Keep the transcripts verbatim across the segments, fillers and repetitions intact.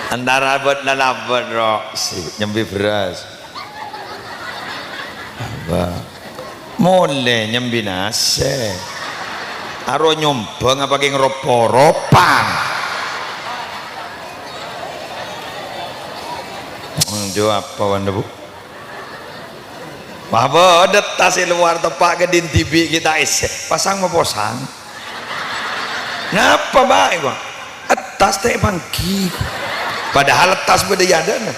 Antara abâ' lan abâ', ro, si nyambi bherrâs. Apa? Molè nyambi nasè'. Aro nyombâng apa kèng rop-poropang? Onjhu apa, wanda, Bu? Wah, bâdâ tas è lowar, teppa' ka dhin dhibi' ghi' ta' èssè. Pasang maposang. Napa, Pak? Èko, attas ta' èpangghi. Padahal attas bâdâ è adâ'na.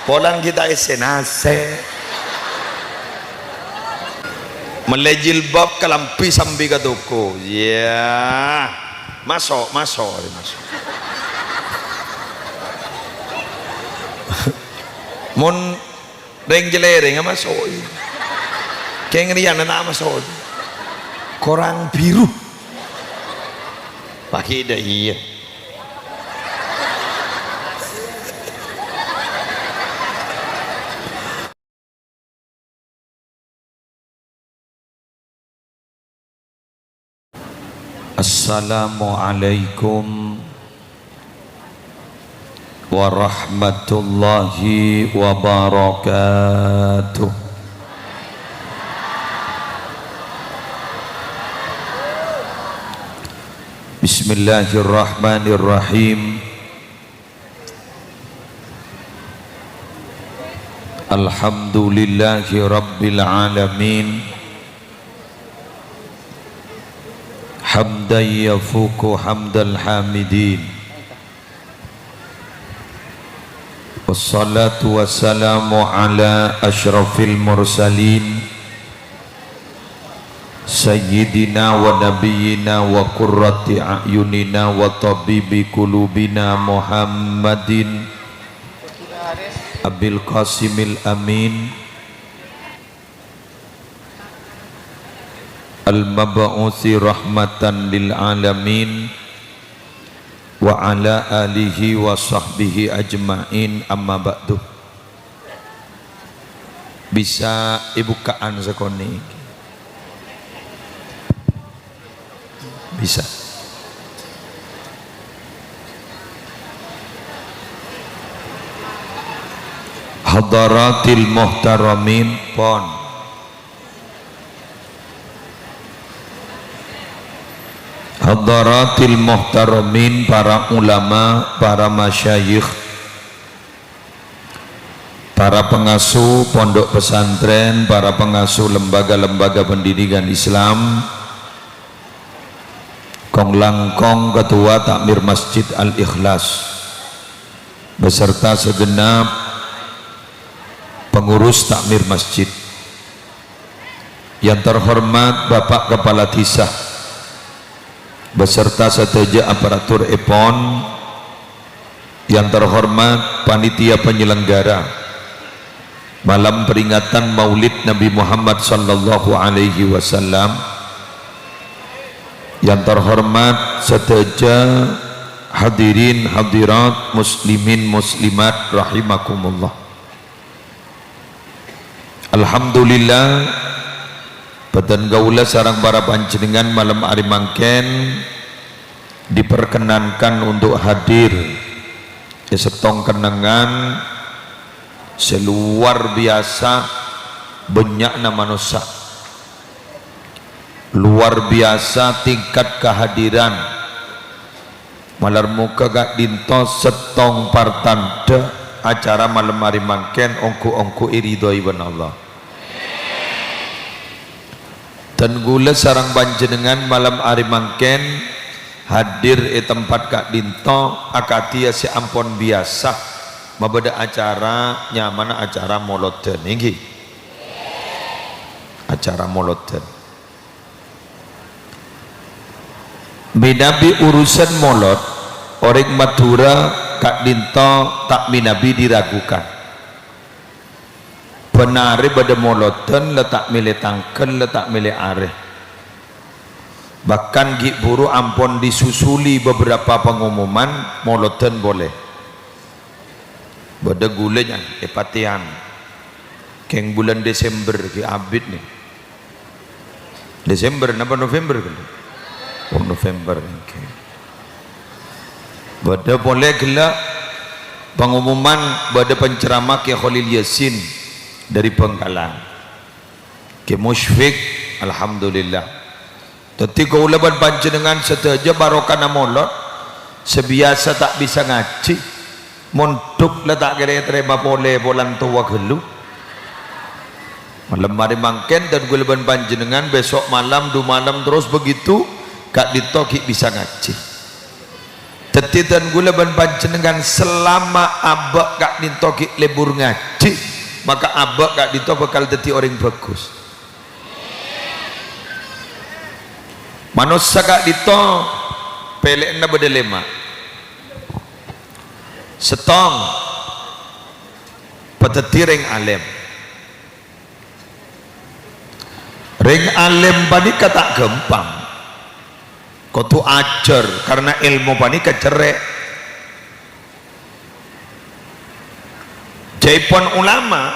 Polana ghi' ta' èssè nasè'. Mellè jilbab, kalambhi sambi ka toko. Yâ. Maso', maso', maso'. Mon rèng-cèlèrèngnga maso'i. Kèng rèya na ta' maso'i. Korang biru. Paghi' dâ' iyâ. Assalamualaikum warahmatullahi wabarakatuh. Bismillahirrahmanirrahim. Alhamdulillahi rabbil alamin. Hamdan yafuqu hamdal hamidin. Wassalatu wassalamu ala asyrafil mursalin, sayyidina wa nabiyyina wa qurrati a'yunina wa tabibi qulubina Muhammadin Abil Qasimil Amin, al-mab'usi rahmatan lil alamin, wa ala alihi wa sahbihi ajma'in, amma ba'du. Bisa èbukka'an sakonè' iki? Bisa. Hadaratil muhtaramin, pon. Hadaratil muhtaramin, para ulama, para masyayikh, para pengasuh pondok pesantren, para pengasuh lembaga-lembaga pendidikan Islam, kong-langkong Ketua Takmir Masjid Al-Ikhlas, beserta segenap pengurus takmir masjid. Yang terhormat Bapak Kepala Desa beserta sadhâjâ aparatur èpon, yang terhormat panitia penyelenggara malam peringatan Maulid Nabi Muhammad sallallahu alaihi wasallam, yang terhormat sadhâjâ hadirin hadirat muslimin muslimat rahimakumullah. Alhamdulillah, bhâdhân kaulâ sareng para panjhennengngan malem arè mangkèn diperkenankan untuk hadir è sèttong kennengngan sè luar biasa bânnya'na manossa. Luar biasa tingkat kehadiran. Malar moghâ ka'dinto sèttong partandhâ acara malem arè mangkèn ongghu-ongghu èridhoi bân Allah. Dân kaulâ sareng panjhennengngan malem arè mangkèn hadir è tempat ka'dinto akadhi sè ampon biyasa mabâdâ acara nyamana acara molodhân, èngghi? Acara molodhân. Mènabi urusan molod, orèng Madhurâ ka'dinto ta' mènabi diragukan. Bân arè bâdâ molodhân la ta' mèlè tangghâl, la ta' mèlè arè. Bahkan ghi' bhuru ampon disusuli beberapa pengumuman molodhân polè. Bâdâ ghulâ nyang èpatèyan. Kèng bulân Desember ghi' abit nè. Desember napa November ghellâ'? Oh, November, èngghi. Bâdâ polè ghellâ' Pengumuman bâdâ penceramah Kè Kholil Yasin dâri Bhângkalan. Kè Musyfiq, alhamdulillah. Dhâddhi kaulâ bân panjhennengngan sadhâjâ barokana molod, sè biyasa ta' bisa ngajhi, mondhuk la ta' kèra ètarèma polè polana towa ghâllu. Malem arè mangkèn dân kaulâ bân panjhennengngan, besok malam, du malem, terros begitu, ka'dinto ghi' bisa ngajhi. Dhâddhi dân kaulâ bân panjhennengngan selama abâ' ka'dinto ghi' lebur ngajhi, maka abâ' ka'dinto bhâkal dhâddhi orèng bhâghus. Manossa ka'dinto pèlèyanna bâdâ lèma'. Sèttong, padhâddhi rèng alèm. Rèng alèm panèka ta' ghâmpang. Kodhu ajhâr, karna èlmo panèka cerrè'. Jhâèpon ulama,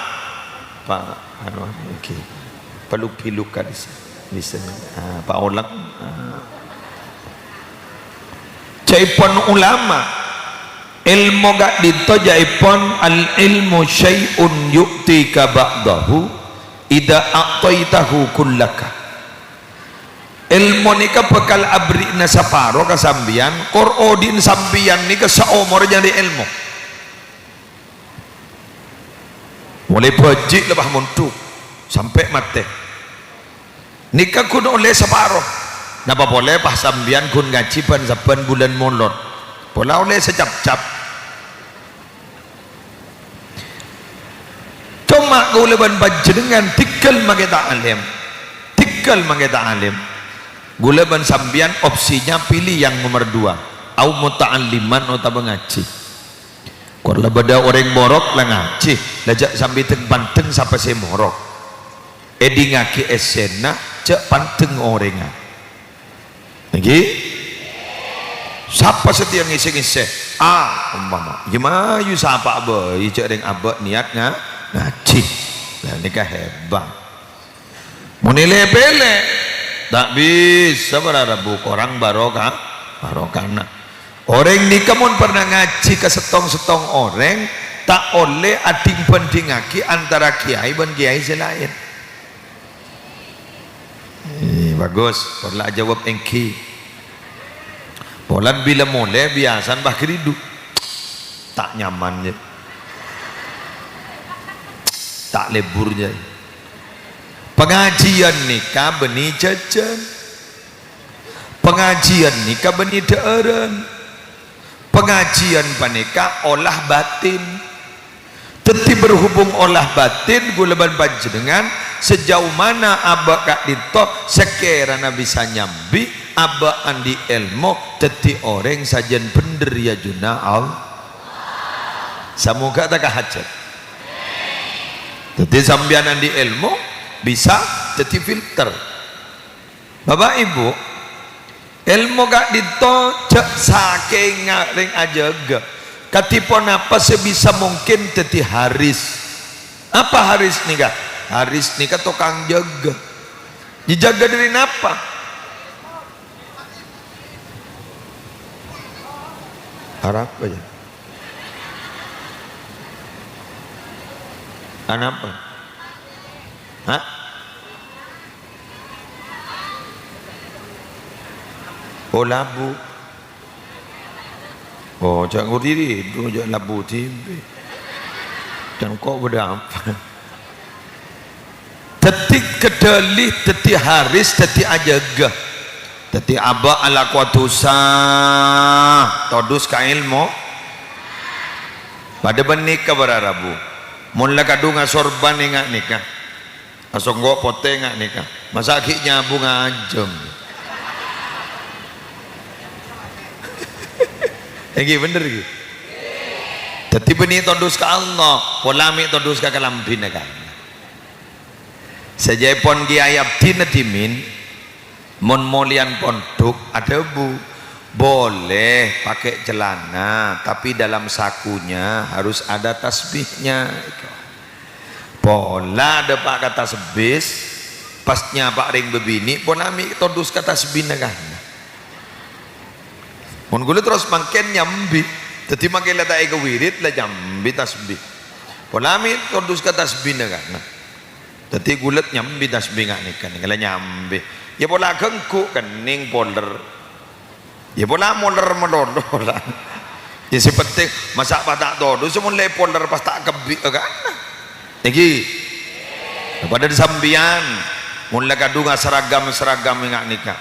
Pak, anu, ngghi, palu-pilu ka dissa', dissa', ah, Pak Oleng, ah. Jhâèpon ulama, èlmo ka'dinto jhâèpon, "Al-ilmu syai'un yu'tika ba'dahu, idza a'taitahu kullaka." Èlmo nèka bhâkal aberri'na saparo ka sampèyan, kor odi'na sampèyan nèka saomor nyarè èlmo. Molaè bâji' la pas mondhuk, sampè' matè. Nèka ghun ollè saparo. Napa polè pas sampèyan ghun ngajhi bân-sabbhân bulân molod. Pola ollè sacap-cap. Coma kaulâ bân panjhennengngan tèngghâl makè ta' alèm. Tèngghâl makè ta' alèm. Kaulâ bân sampèyan opsinya pilih yang nomor dua. Au muta'alliman otabâ ngajhi. Kor la bâdâ orèng morok la ngajhi, la jhâ' sambi dhâng-pandhâng sapa sè morok. Èdingngaghi essèna, jhâ' pandhâng orèngnga. Ngghi? Sapa satèya ngèssè-ngèssè? A, umpama. Iyâ mayu sapa bhâi, jhâ' rèng abâ' niyat nga-, ngajhi. La nèka hebat. Mon èlè-pèlè, ta' bisa para rabu korang baroka-, barokana. Orèng nèka mon pernah ngajhi ka sèttong-sèttong orèng, ta' ollè adhing-bhândhingngaghi antara kèyaè bân kèyaè sè laèn. Eh, bagus, pola ajâwâb èngghi. Polana bilâ molè biyasana pas ghâridhu. Ta' nyaman, jâ. Ta' lebur, jâ. Pangajhiyân nèka bânnè jhâjhân. Pangajhiyân nèka bânnè dhâ'ârân. Pangajhiyân panèka olah batin. Dhâddhi, berhubung olah batin, kaulâ bân panjhennengngan, sajhâu mana abâ' ka'dinto, sakèrana bisa nyambi, abâ' andi' èlmo, dhâddhi orèng sajân bhendher è ajunanna Allah. Samoga ta' kahajhât. Dhâddhi, sampèyan andi' èlmo bisa dhâddhi filter. Bapa' Ibu, èlmo ka'dinto jhâ' sakènga rèng ajâgâ. Kadhi ponapa sè bisa mungkin dhâddhi haris? Apa haris nèka? Haris nèka tokang jâgâ. Èjâgâ dâri napa? Arapa, yâ? Anapa? Hah? Oh, labu. Oh, jhâ' ngodi dhi, jhâ' labu dhibi'. Jhâ' engko' bâdâ apa? Dhâddhi kadhâli, dhâddhi haris, dhâddhi ajâgâ. Dhâddhi abâ' alakowa dhusa, todus ka èlmo. Padâ bân nèka para rabu. Mon la kadhung asorban ènga' nèka. Asongko' potè ènga' nèka. Masa' ghi' nyabu ngajhâm? Èngghi bhendher, ghi? Dhâddhi bânnè todus ka Allah, pola mè' todus ka kalambhina, kan? Sajâèpon kèyaè abdhina dhimèn, mon molèyan pondhuk, adhâbu, "Boleh pakai celana, tapi dalam sakunya harus ada tasbihnya." Pola dâpa' ka tasbih, pas nyapa' rèng bâbinè', pola mè' todus ka tasbihna, kan? Mon ghulâ terros mangkèn nyambi, Dhâddhi, makkè la ta' èkawirid, la nyambi tasbih. Pola mè' todus ka tasbihna, kan. Dhâddhi, ghulâ nyambi tasbih nga' nèka, nèka la nyambi. Yâ, pola ghângghu, kennèng poler. Yâ, pola moler malolo, pola. Yâ, sè pentèng, masa' pas ta' todus, mon la èpoler pas ta' kebbi', kan. Ènggi. Padâ sampèyan, mon la kadhung asaragam-saragam nga' nèka.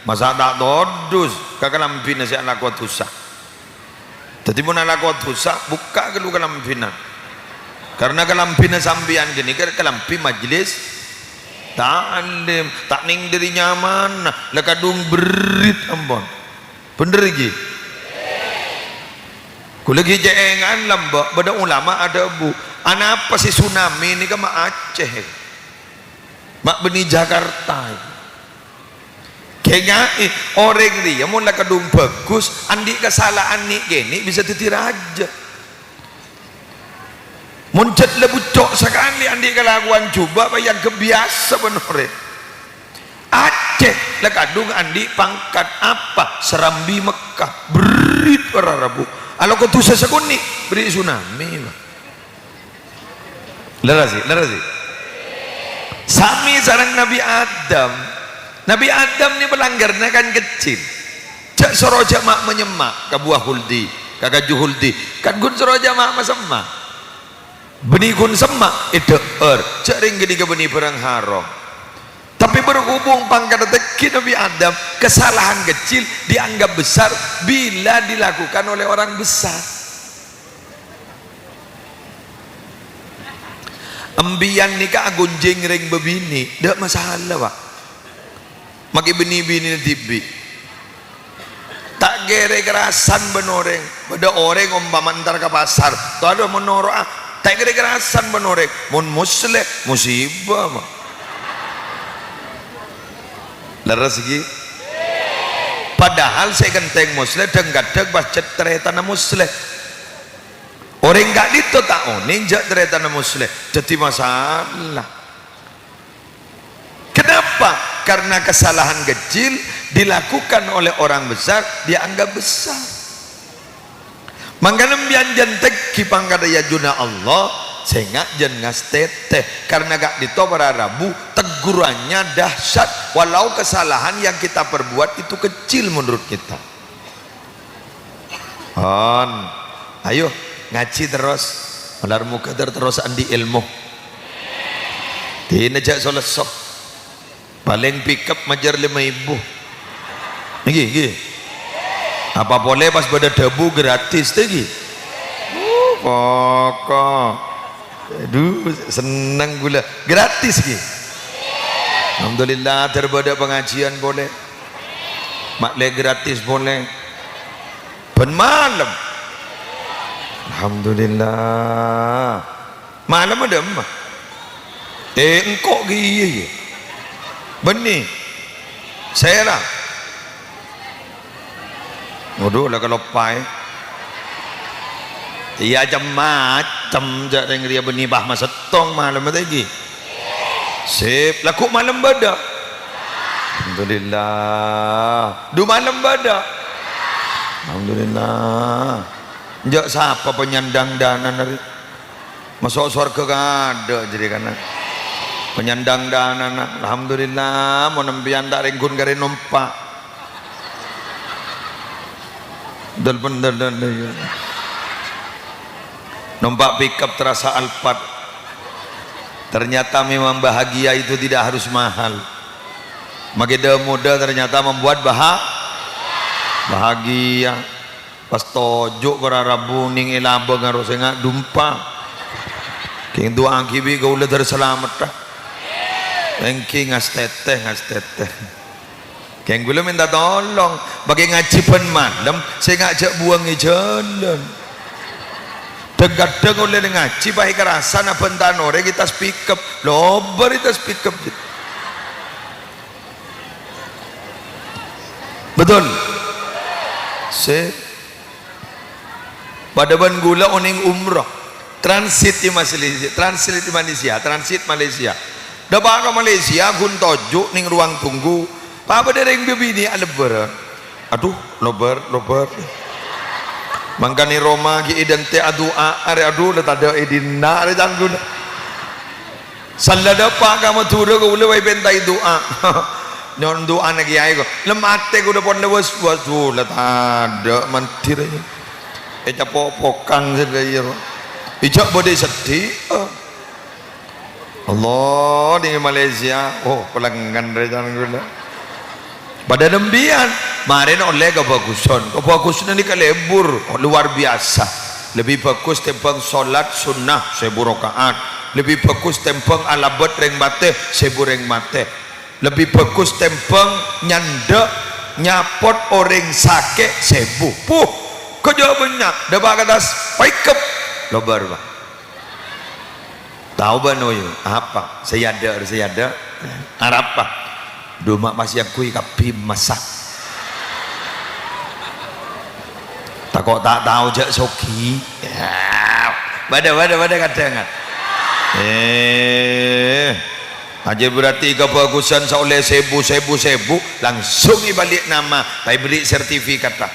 Masa' ta' todus ka kalambhina sè alako dhusa. Dhâddhi, mon alako dhusa, bukka' ghâllu kalambhina. Karna kalambhina sampèyan ghânèka kalambhi majlis ta'lim, ta' nèng dâri nyamanna, la kadhung berrit ampon. Bhender, ghi? Ghulâ ghi' cè' ènga'an lambâ', bâdâ ulama adhâbu, "Anapa sè tsunami nèka ma' Aceh, ma' bânnè Jakarta?" Kènga'è, orèng rèya mon la kadhung bhâghus, andi' kasala'an nè'-kènè' bisa dhâddhi rajâ. Mon jhât la bucco' sakalè andi' kalakowan jhubâ', pas èangghep biyasa bân orèng. Aceh la kadhung andi' pangkat apa? Serambi Mekkah. Berrit para rabu. Alako dhusa sakonè', berri' tsunami, Pak. Lerres, ghi? Lerres, ghi? Samè sareng Nabbhi Adam. Nabbhi Adam nè palangghârna kan keccil. Jhâ' soro jhâ' ma'-, manyemma' ka buwâ khuldi, ka kaju khuldi. Kan ghun soro jhâ' ma'-, masemma'. Bânnè ghun semma', èdhâ'âr. Jhâ' rèng ghânèka bânnè bhârâng haram. Tapè berhubung pangkadhâ tèngghi Nabbhi Adam, kesalahan kecil dianggap besar bila dilakukan oleh orang besar. Empèyan nèka aghunjing rèng bâbinè', dâ' masalah, Pak. Makkè bânnè binèna dhibi'. Ta' kèra karasan bân orèng. Bâdâ orèng ompama entar ka pasar, ta' adâ' mon noro'a, ta' kèra karasan bân orèng. Mon moslè, musibah, Pak. Lerres, ghi? Padahal sè kentèng moslè, dhâng-kadhâng pas jhât tarètanna moslè. Orèng ka'dinto ta' onèng jhâ' tarètanna moslè, dhâddhi masalah. Kenapa? Karena kesalahan kecil dilakukan oleh orang besar, dianggap besar. Mangkana empèyan jhân tèngghi pangkadhâ è ajunanna Allah, sènga' jhân ngastètè. Karena ka'dinto para rabu, tegurannya dahsyat, walau kesalahan yang kita perbuat itu kecil menurut kita. On. Ayo, ngajhi terros. Malar moghâ ter-, terros andi' èlmo. Dinah jhâ' so-lesso. Palèng pickup majâr lèma èbu. Ènggi, ènggi. Apa polè pas bâdâ dhâbu gratis, ta' ènggi? Uh, pokok. Aduh, senneng ghulâ. Gratis, ghi? Alhamdulillah, ter bâdâ pangajiân polè. Ma'lè gratis polè. Bân malem. Alhamdulillah. Malem adâ emma? Eh, engko' ghi iyâ, iyâ. Bânnè. Sèra. Waduh, la kaloppaè. Iyâ, cem-macem, jhâ' rèng rèya bânnè pas masettong malem ta' ènggi. Sip, lagghu' malem bâdâ. Alhamdulillah. Du malem bâdâ. Alhamdulillah. Enjâ' sapa penyandang dana nari? Maso' sowarghâ kadâ' jârèya kana. Penyandang dana, na. Alhamdulillah, mon empèyan ta' rèng ghun karè nompa'. Dol-, dol-, dol-, nompa' pickup terasa Alphard. Ternyata memang bahagia itu tidak harus mahal. Makkè dâ-modâ ternyata membuat baha-, bahagia. Pas toju' para rabu nèng è labâng karo sènga' dumpa. Kèng du'aaghi bi' kaulâ dâr salameddhâ. Ènggi ngastètè, ngastètè. Kèng kaulâ mènta tolong, makkè ngajhi bân malem, sènga' jhâ' buwâng è jhâlân. Dhâng-kadhâng ollè ngajhi, pas èkarasan abhânta orèng è attas pickup. Lobâr è attas pickup. Betul? Sè padâ bân kaulâ onèng umroh. Transit è Malaysia, transit è Malaysia, transit Malaysia. Dâpa' ka Malaysia, ghun toju' nèng ruang tunggu. Pas bâdâ rèng bibinè' alèbârân. Aduh, lobâr, lobâr. Mangkana è roma ghi' idente' adu'a, arè adu la tadâ' è dinna' arè tangguna. Salla dâpa' ka Madhurâ kaulâ bhâi pèntaè du'a. Nyo'on du'ana kèyaè ko. Lem atè kaulâ pon lewes, waduh, la tadâ' mandhir. Ècapo' pokang sadhâjâ, ro. Ijâ' bâdâ seddhi. Allah, nèng Malaysia. Oh, pelengan rè can kaulâ. Padâ dâmbiyan, marèna ollè kabhâghusân. Kabhâghusân nèka lebur, luar biasa. Lebbi bhâghus tèmbhâng solat sunnah sèbu raka'at. Lebbi bhâghus tèmbhâng alabât rèng matè, sèbu rèng matè. Lebbi bhâghus tèmbhâng nyandhâ', nyapot orèng sakè' sèbu. Puh, kajâ' bânnya', dâpa' ka attas, paèkep. Lobâr, Pak. Tao bân, oyu? Apa? Sè èadâ', sè èadâ'. Arapa? Dhu ma' pas èangghuy kabbhi massa. Tako' ta' tao jâ' soghi. Ya. Bâdâ, bâdâ, bâdâ kadhâng. Eh. Ajâ berarti kabhâghusân saollè sèbu, sèbu, sèbu, langsung èbâli' nama, ta' èberri' sertifikat, ta'.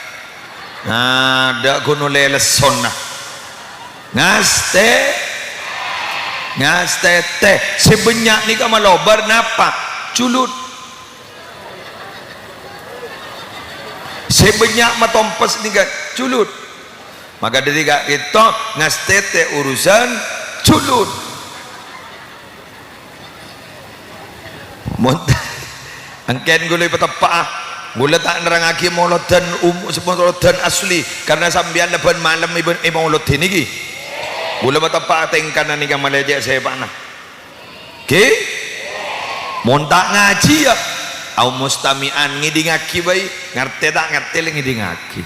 Nah, dâ' ghun ollè lessona. Ngastè-, ngastètè. Sè bânnya' nèka malobâr napa? Julut. Sè bânnya' matompes nèka julut. Maka dâri ka'dinto ngastètè urusan julut. Mon-, engkèn kaulâ èpateppa'a. Kaulâ ta' nerrangngaghi molodhân um-, molodhân asli, karna sampèyan lèbân malem èbân-, èmolodhi nèkè. Kaulâ pateppa'a tèngkana nèka malè cè' sèpa'na. Ghi? Mon ta' ngajhi, ya, au mustami'an, ngèdingngaghi bhâi. Ngartè ta' ngartè, la ngèdingngaghi.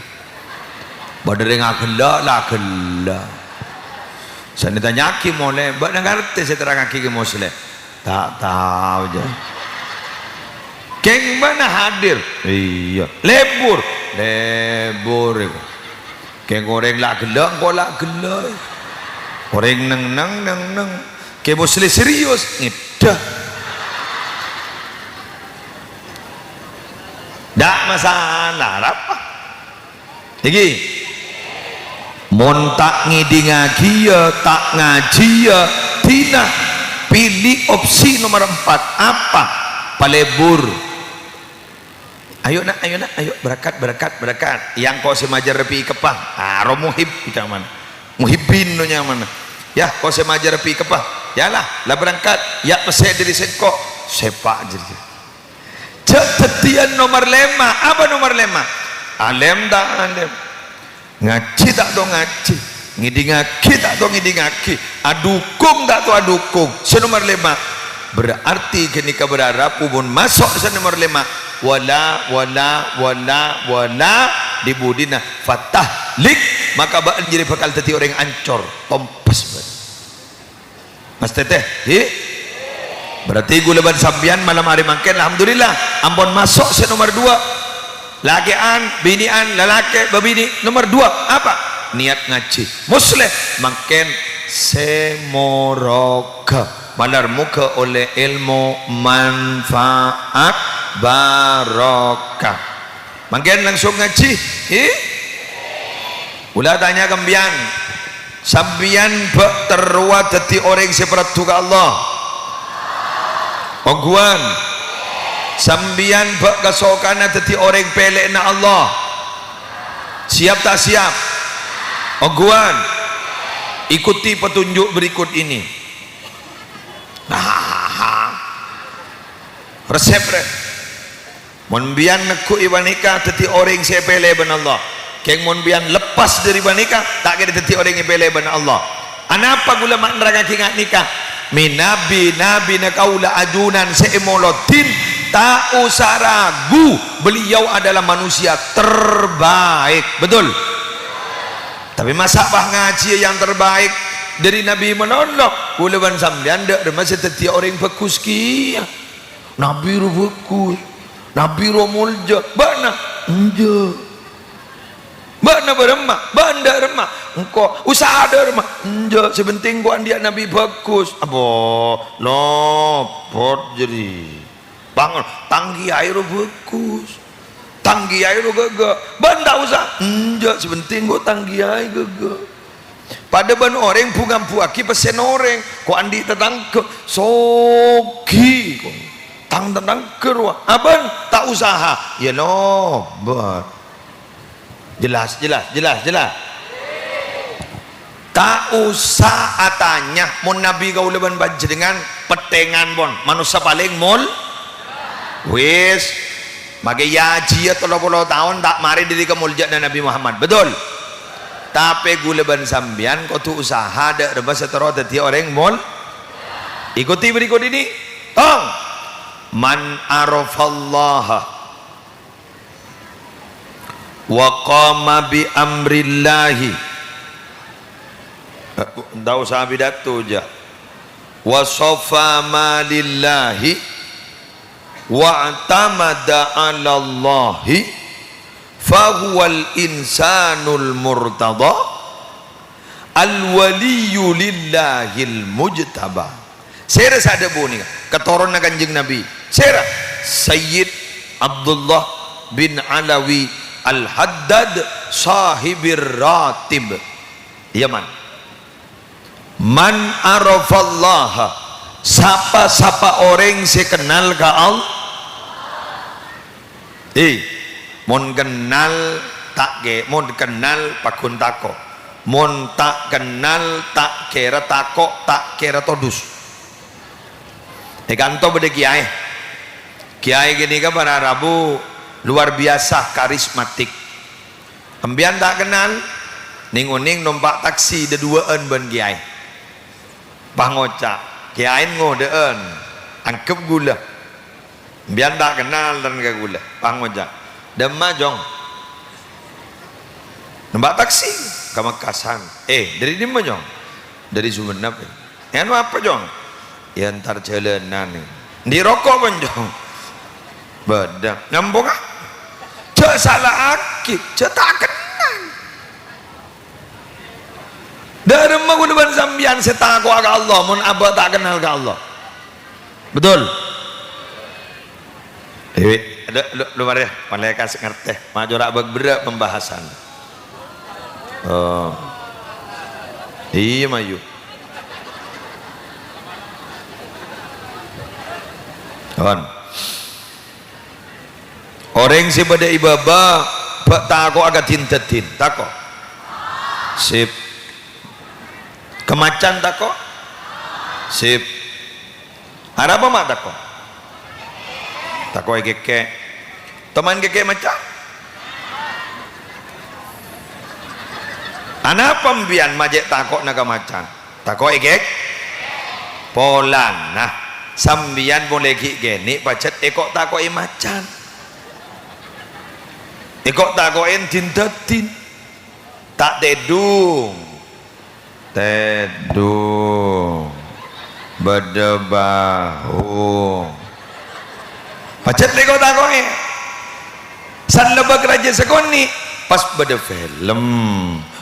Bâdâ rèng aghellâ', la aghellâ'. Sanè tanya'aghi molè, "Bâ'na ngartè sè èterrangngaghi Kè Mosleh?" "Ta' tao, jâ." "Kèng bâ'na hadir?" "Iyâ." "Lebur?" "Lebur, èko." "Kèng orèng la aghellâ', engko' la aghellâ'." "Orèng neng-neng, neng-neng." Kè Mosleh serius, ngèdhâ. Ndak masalah, arapa? Nèkè. Mon ta' ngèdingngaghi, ya, ta' ngajhi, ya, dinah. Pili opsi nomor empat. Apa? Palebur. "Ayo, Nak, ayo, Nak, ayo, berangkat, berangkat, berangkat." Yang ko' sè majâr bi' keppa. Ah, ro Muhib, ucamana. Muhibbin, no nyamana. "Ya, ko' sè majâr bi' keppa. Yalah, la berangkat. Ya, pèssè dâri sèngko'." Sèpa' jârèya. Jâ' dhâddhiyân nomer lèma'. Apa nomer lèma'? Alèm ta' alèm? Ngajhi ta' to ngajhi? Ngèdingngaghi ta' to ngèdingngaghi? Adhukung ta' to adhukung? Sè nomer lèma'. Berarti ghânèka berharap mon maso' sè nomer lèma'. Wala, wala, wala, wala, di budina fatahlik, maka bâ'na jârèya bhâkal dhâddhi orèng ancor, tompes bâ'na. Mas Teteh, hi? Berarti kaulâ bân sampèyan malem arè mangkèn, alhamdulillah, ampon maso' sè nomer dua. Lakè'an, binè'an, lalakè', bâbinè', nomer dua. Apa? Niat ngajhi. Mosleh, mangkèn sè moroga. Malar moghâ ollè èlmo manfaat barokah. Mangkèn langsung ngajhi, hi? Kaulâ tanya ka sampèyan, sampèyan bâ' terrowa dhâddhi orèng sè parlo ka Allah? Ongghuwân. Sampèyan bâ' kasokana dhâddhi orèng pèlèna Allah? Siap ta' siap? Ongghuwân. Ikuti petunjuk berikut ini. Nah, resep, rè. Mon sampèyan neggu'i panèka dhâddhi orèng sè èpèlè bân Allah. Kèng mon sampèyan leppas dâri panèka, ta' kèra dhâddhi orèng èpèlè bân Allah. Anapa kaulâ ma' nerrangngaghi nga' nèka? Mènabi nabina kaulâ ajunan sè èmolodhin, ta' osa ragu, beliau adalah manusia terbaik. Betul? Tapè masa' pas ngajhiyâ yang terbaik dâri Nabi malolo? Kaulâ bân sampèyan dâ' remma sè dhâddhiyâ orèng bhâghus kèya. Nabi rowa bhâghus. Nabi rowa molja. Bâ'na? Enjâ'. Bâ'na bârâmma? Bâ'na dâ' remma? Engko'. Usaha dâ' remma? Enjâ'. Sè pentèng engko' andi'â Nabi bhâghus. Abo, lopot jârèya. Bângon, tang kèyaè rowa bhâghus. Tang kèyaè rowa ghâgghâ. Bân ta' osa. Enjâ', sè pentèng ko' tang kèyaè ghâgghâ. Padâ bân orèng bu-ngambuwâghi pèssèna orèng. Ko' andi' tatangghâ. Soghi ko'. Tang tatangghâ rowa. Abân ta' osaha. Yâ lobât. Jelas, jelas, jelas, jelas. Ta' osa atanya, mon Nabi kaulâ bân panjhennengngan pettengan pon, manossa palèng mol-, wis, makè yâ jiyâ tello polo taon ta' marè dhâri kamoljâ'ânna Nabi Muhammad, betul? Tapè kaulâ bân sampèyan kodhu usaha dâ' remma sè terro dhâddhiyâ orèng mol-, ikuti berikut ini, tong. Man arafallaha wa qama bi amrillahi. Eh, ndak usah pidato, ja. Wa shafa ma lillahi wa atamada 'alallahi fa huwal insanul murtada. Al-waliyyu lillahil mujtaba. Sèra sè adhâbu nèka? Katoronanna Kanjeng Nabi. Sèra? Sayyid Abdullah bin Alawi Al-Haddad Sahibir Ratib. Iyâ, man. Man arafallaha, sapa-sapa orèng sè kennal ka Allah. Eh, mon kennal ta' kè-, mon kennal pagghun tako'. Mon ta' kennal ta' kèra tako', ta' kèra todus. È kanto bâdâ kèyaè. Kèyaè ghânèka para rabu luar biasa karismatik. Sampèyan ta' kennal, nèng-onèng nompa' taksi dhâduwâ'ân bân kèyaè. Pas ngoca', "Kèyaèn ngodâ'ân, angghep ghulâ." Sampèyan ta' kennal dhân ka ghulâ, pas ngoca', "Dâmma, Jong?" "Nompa' taksi ka Mekkasân." "Eh, dhâri dimma, Jong?" "Dhâri Sumenep." "Èyanu apa, Jong?" "Yâ, entar jhâlânan." "Andi' roko', Jong?" "Bâdâ." "Nyambhungnga?" "Jhâ' sala'aghi, jhâ' ta' kennal." Dhâ' remma kaulâ bân sampèyan sè tako'a ka Allah, mon abâ' ta' kennal ka Allah? Betul? Dewi, lu, lu, lu mari, malaikat ngerti. Majora bag-, berrâ' pembahasan. Oh. Iyâ, mayu. Kawan. Orèng sè bâdâ è bâbâ, bâ' tako'a ka din-dâddin. Tako'? Sip. Ka macan tako'? Sip. Arapa ma' tako'? Tako' èkèkè'. Toman kèkè' macan? Anapa sampèyan ma' cè' tako'na ka macan? Tako' èkèk-, polana sampèyan molaè ghi' kènè' pajhât èko'-tako'è macan. Èko'-tako'è din-dâddin. Ta' tèdung. Tèdung. Bâdâ bahu. Pajhât lè ko'-tako'è. Sallèbâ rajâ sakonè', pas bâdâ film.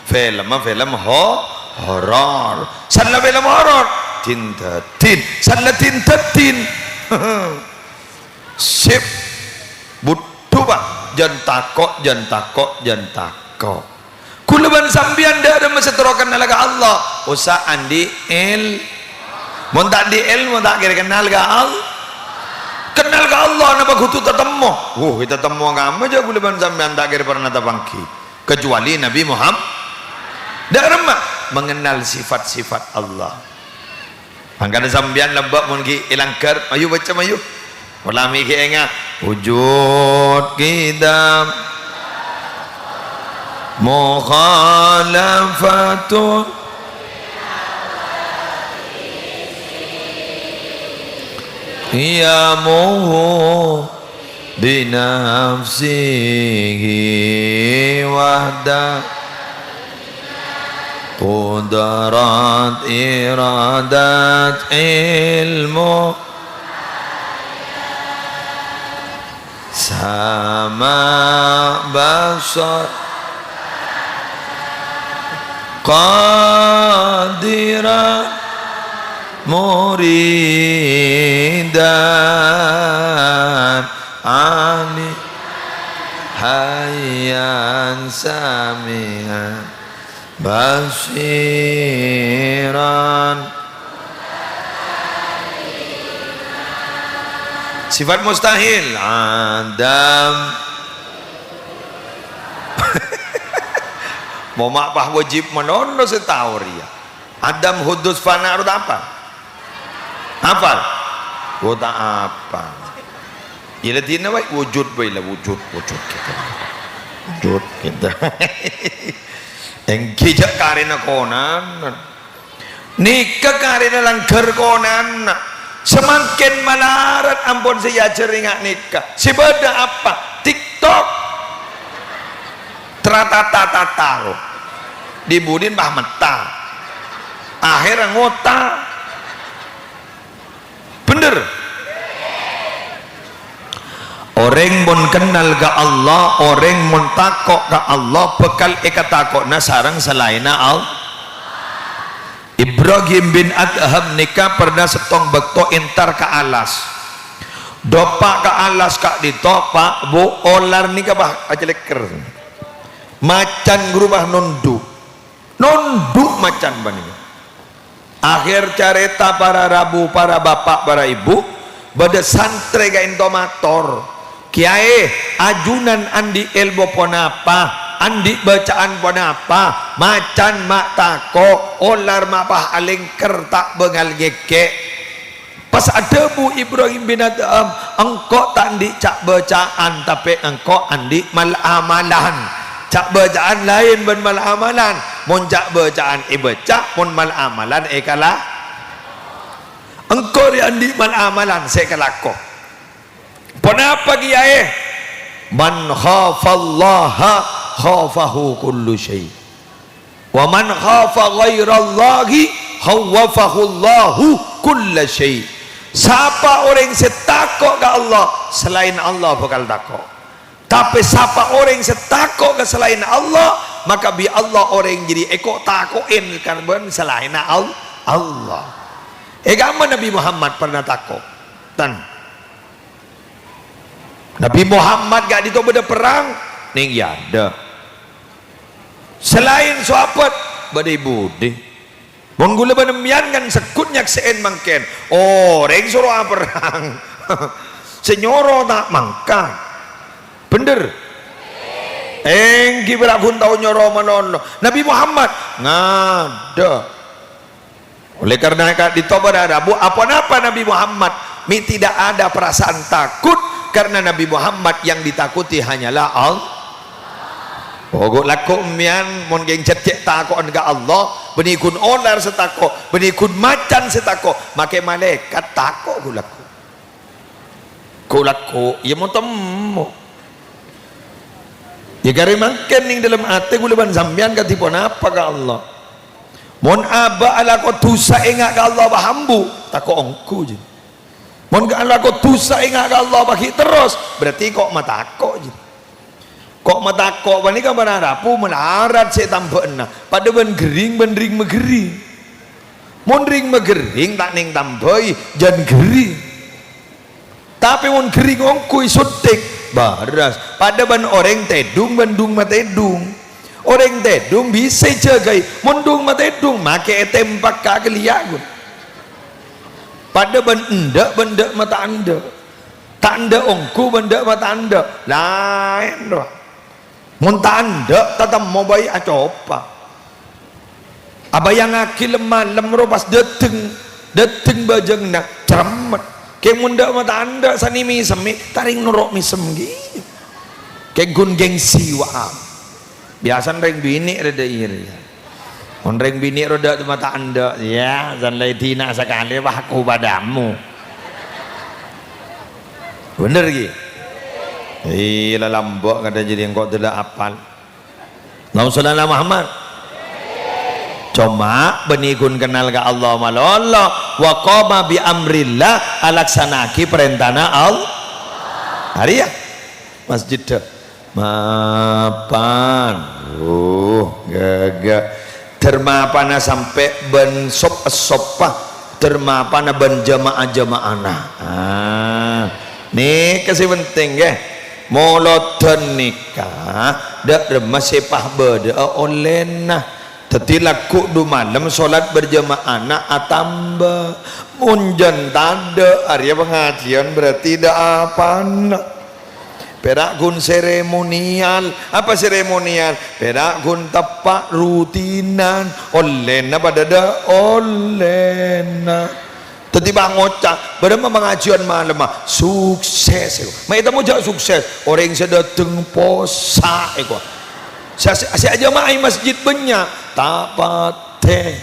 Filmma film ho-, horor. Sallè film horor, din-dâddin. Sallè din-dâddin. Sip. Budhu, Pa'. Jân tako', jân tako', jân tako'. Kaulâ bân sampèyan dâ' remma sè terro kennal ka Allah, osa andi' èl-, mon ta' andi' èlmo, ta' kèra kennal ka Al-, kennal ka Allah, napa kodhu tatemmo? Wuh, tatemmo kamma jâ kaulâ bân sampèyan ta' kèra parna tapangghi, kecuali Nabi Muhammad. Dâ' remma mengenal sifat-sifat Allah. Mangkana sampèyan lebbâ' mon ghi' è langghâr, mayu baca, mayu. Mola mè' ghi' enga'. Wujud, qidam, mukhalafatu, qiyamuhu binafsihi wahda. Qudrat, iradat, ilmu, sama', basar, qadiran, muridan, ali, sami'an basiran. Sifat mustahil, adam. Mo ma' pas wajib manono sè tao rèya. Adam hudus fana' ro ta' apa? Apal? Oh, ta' apal. Iyâ la dina wae wujud wae la wujud, wujud gitu. Wujud gitu. Èngghi jhâ' karèna konana. Nèka karèna langghâr konana. Samangkèn malarat ampon sè èajhâri nga' nèka. Sè bâdâ apa? TikTok. Tratata-tata, ro. Di-budina pas metta. Akhèrra ngota. Bhender. Orèng mon kennal ka Allah, orèng mon tako' ka Allah, bhâkal èkatako'na sareng salaènna Allah. Ibrahim bin Adham nèka pernah sèttong bâkto entar ka alas. Dâpa' ka alas ka'dinto, Pa', Bu, olar nèka, Pa', acalèkker. Macan ghuru, Pa', nondhu'. Nondhu' macan panèka. Akhèr carèta para rabu, para bapa', para ibu, bâdâ santrè ka'dinto mator, "Kèyaè, ajunan andi' èlmo ponapa, andi' bâca'an ponapa, macan ma' tako', olar ma' pas alèngker ta' bângal ngèkè'." Pas adhâbu Ibrahim bin Adham, "Engko' ta' andi' ca'-bâca'an, tapè engko' andi' mal-amalan." Ca'-bâca'an laèn bân mal-amalan. Mon ca'-bâca'an èbâca, mon mal-amalan èkala-, engko' rè andi' mal-amalan sè èkalako. Ponapa, Kèyaè? "Man khafallaha khafahu kullu syai'. Wa man khafa ghairallahi khawwafahullahu kulla syai'." Sapa orèng sè tako' ka Allah, salaèn Allah bhâkal tako'. Tapè sapa orèng sè tako' ka salaèn Allah, maka bi' Allah orèng jârèya èko-tako'è karbân salaènna Al-, Allah. È kamma Nabbhi Muhammad pernah tako'? Tan. Nabbhi Muhammad ka'dinto bâdâ perrang? Nèng iyâ adâ. Salaèn sahabat, bâdâ è budi. Mon ghulâ bân sampèyan kan segghut nyaksè'è mangkèn, orèng soro aperrang. Sè nyoro ta' mangkat. Bhender? Èngghi bârâ' ghun tao nyoro manono. Nabbhi Muhammad ngadâ'. Oleh karena ka'dinto para rabu, aponapa Nabbhi Muhammad? Mi' tidak ada perasaan takut, karena Nabbhi Muhammad yang ditakuti hanyalah Allah. Pokok lako' sampèyan mon kèng cè'-cè' tako'an ka Allah, bânnè ghun olar sè tako', bânnè ghun macan sè tako', makè malaèkat tako' ghun lako'. Ko-lako, iyâ mo-temmo. Iyâ karè mangkèn nèng dâlem atè ghulâ bân sampèyan kadhi ponapa ka Allah. Mon abâ' alako dhusa enga' ka Allah pas ambu, tako' ongghu, jin. Mon ka alako dhusa enga' ka Allah pas ghi' terros, berarti ko' matako', jin. Ko' matako' panèka para rabu malarat sè tambhâ'ânna, padâ bân ghering bân rèng-maghering. Mon rèng-maghering ta' nèng tambhâi, jân ghering. Tapè mon ghering ongghu èsothèk, bârâs. Padâ bân orèng tèdung bân dung-matèdung. Orèng tèdung bisa èjâgâi, mon dung-matèdung makè ètèmpakka kalèya, ghun. Padâ bân endâ' bân dâ' mata endâ'. Ta' endâ' ongghu bân dâ' mata endâ', laèn, rowa. Mon ta' endâ' tatemmo bhâi acopa. Abhâjângaghi lem-malem rowa pas dâteng, dâteng bhâjânganna, cerremmet. Kèng mon dâ' mata endâ' sanè mèsemmè, ta' rèng noro' mèsem ghi. Kèng ghun gengsi, wa. Biyasana rèng binè' rèya dâ' iyâ rèya. Mon rèng binè' rowa dâ' mata endâ', yâ, san la èdina sakalè, wah, aku padamu. Bhender, ghi? Iyâ, la lambâ' kadhâng jârèya engko' dâlla apal. Allahumma shalli ala Muhammad. Coma, bânnè ghun kennal ka Allah malolo. Wa qama bi amrillah, alaksana'aghi parèntana Allah. Arèya. Masjid dâ'. Mapan. Uh, ghâghâ. Dâr mapana sampè' bân sop-èsoppa. Dâr mapana bân jamaah-jamaahna. Ah. Nèka sè penting, ngghi. Molodhân nèka, dâ' remma sè pas bâdâ'â ollèna. Dhâddhi, lagghu' du malem solat berjamaahna atamba. Mon jân tadâ', arèya pangajiân berarti dâ' apana. Pèra' ghun seremonial. Apa seremonial? Pèra' ghun teppa' rutinan. Ollèna padâ dâ' ollèna. Dhâddhi, pas ngoca', "Bârâmma pangajiân malemma?" "Sukses." Ma' ètemmo jâ' sukses. Orèng sè dâteng possa' èko. Sè, sè, sè ajâma'ah è masjid bânnya', ta' patè.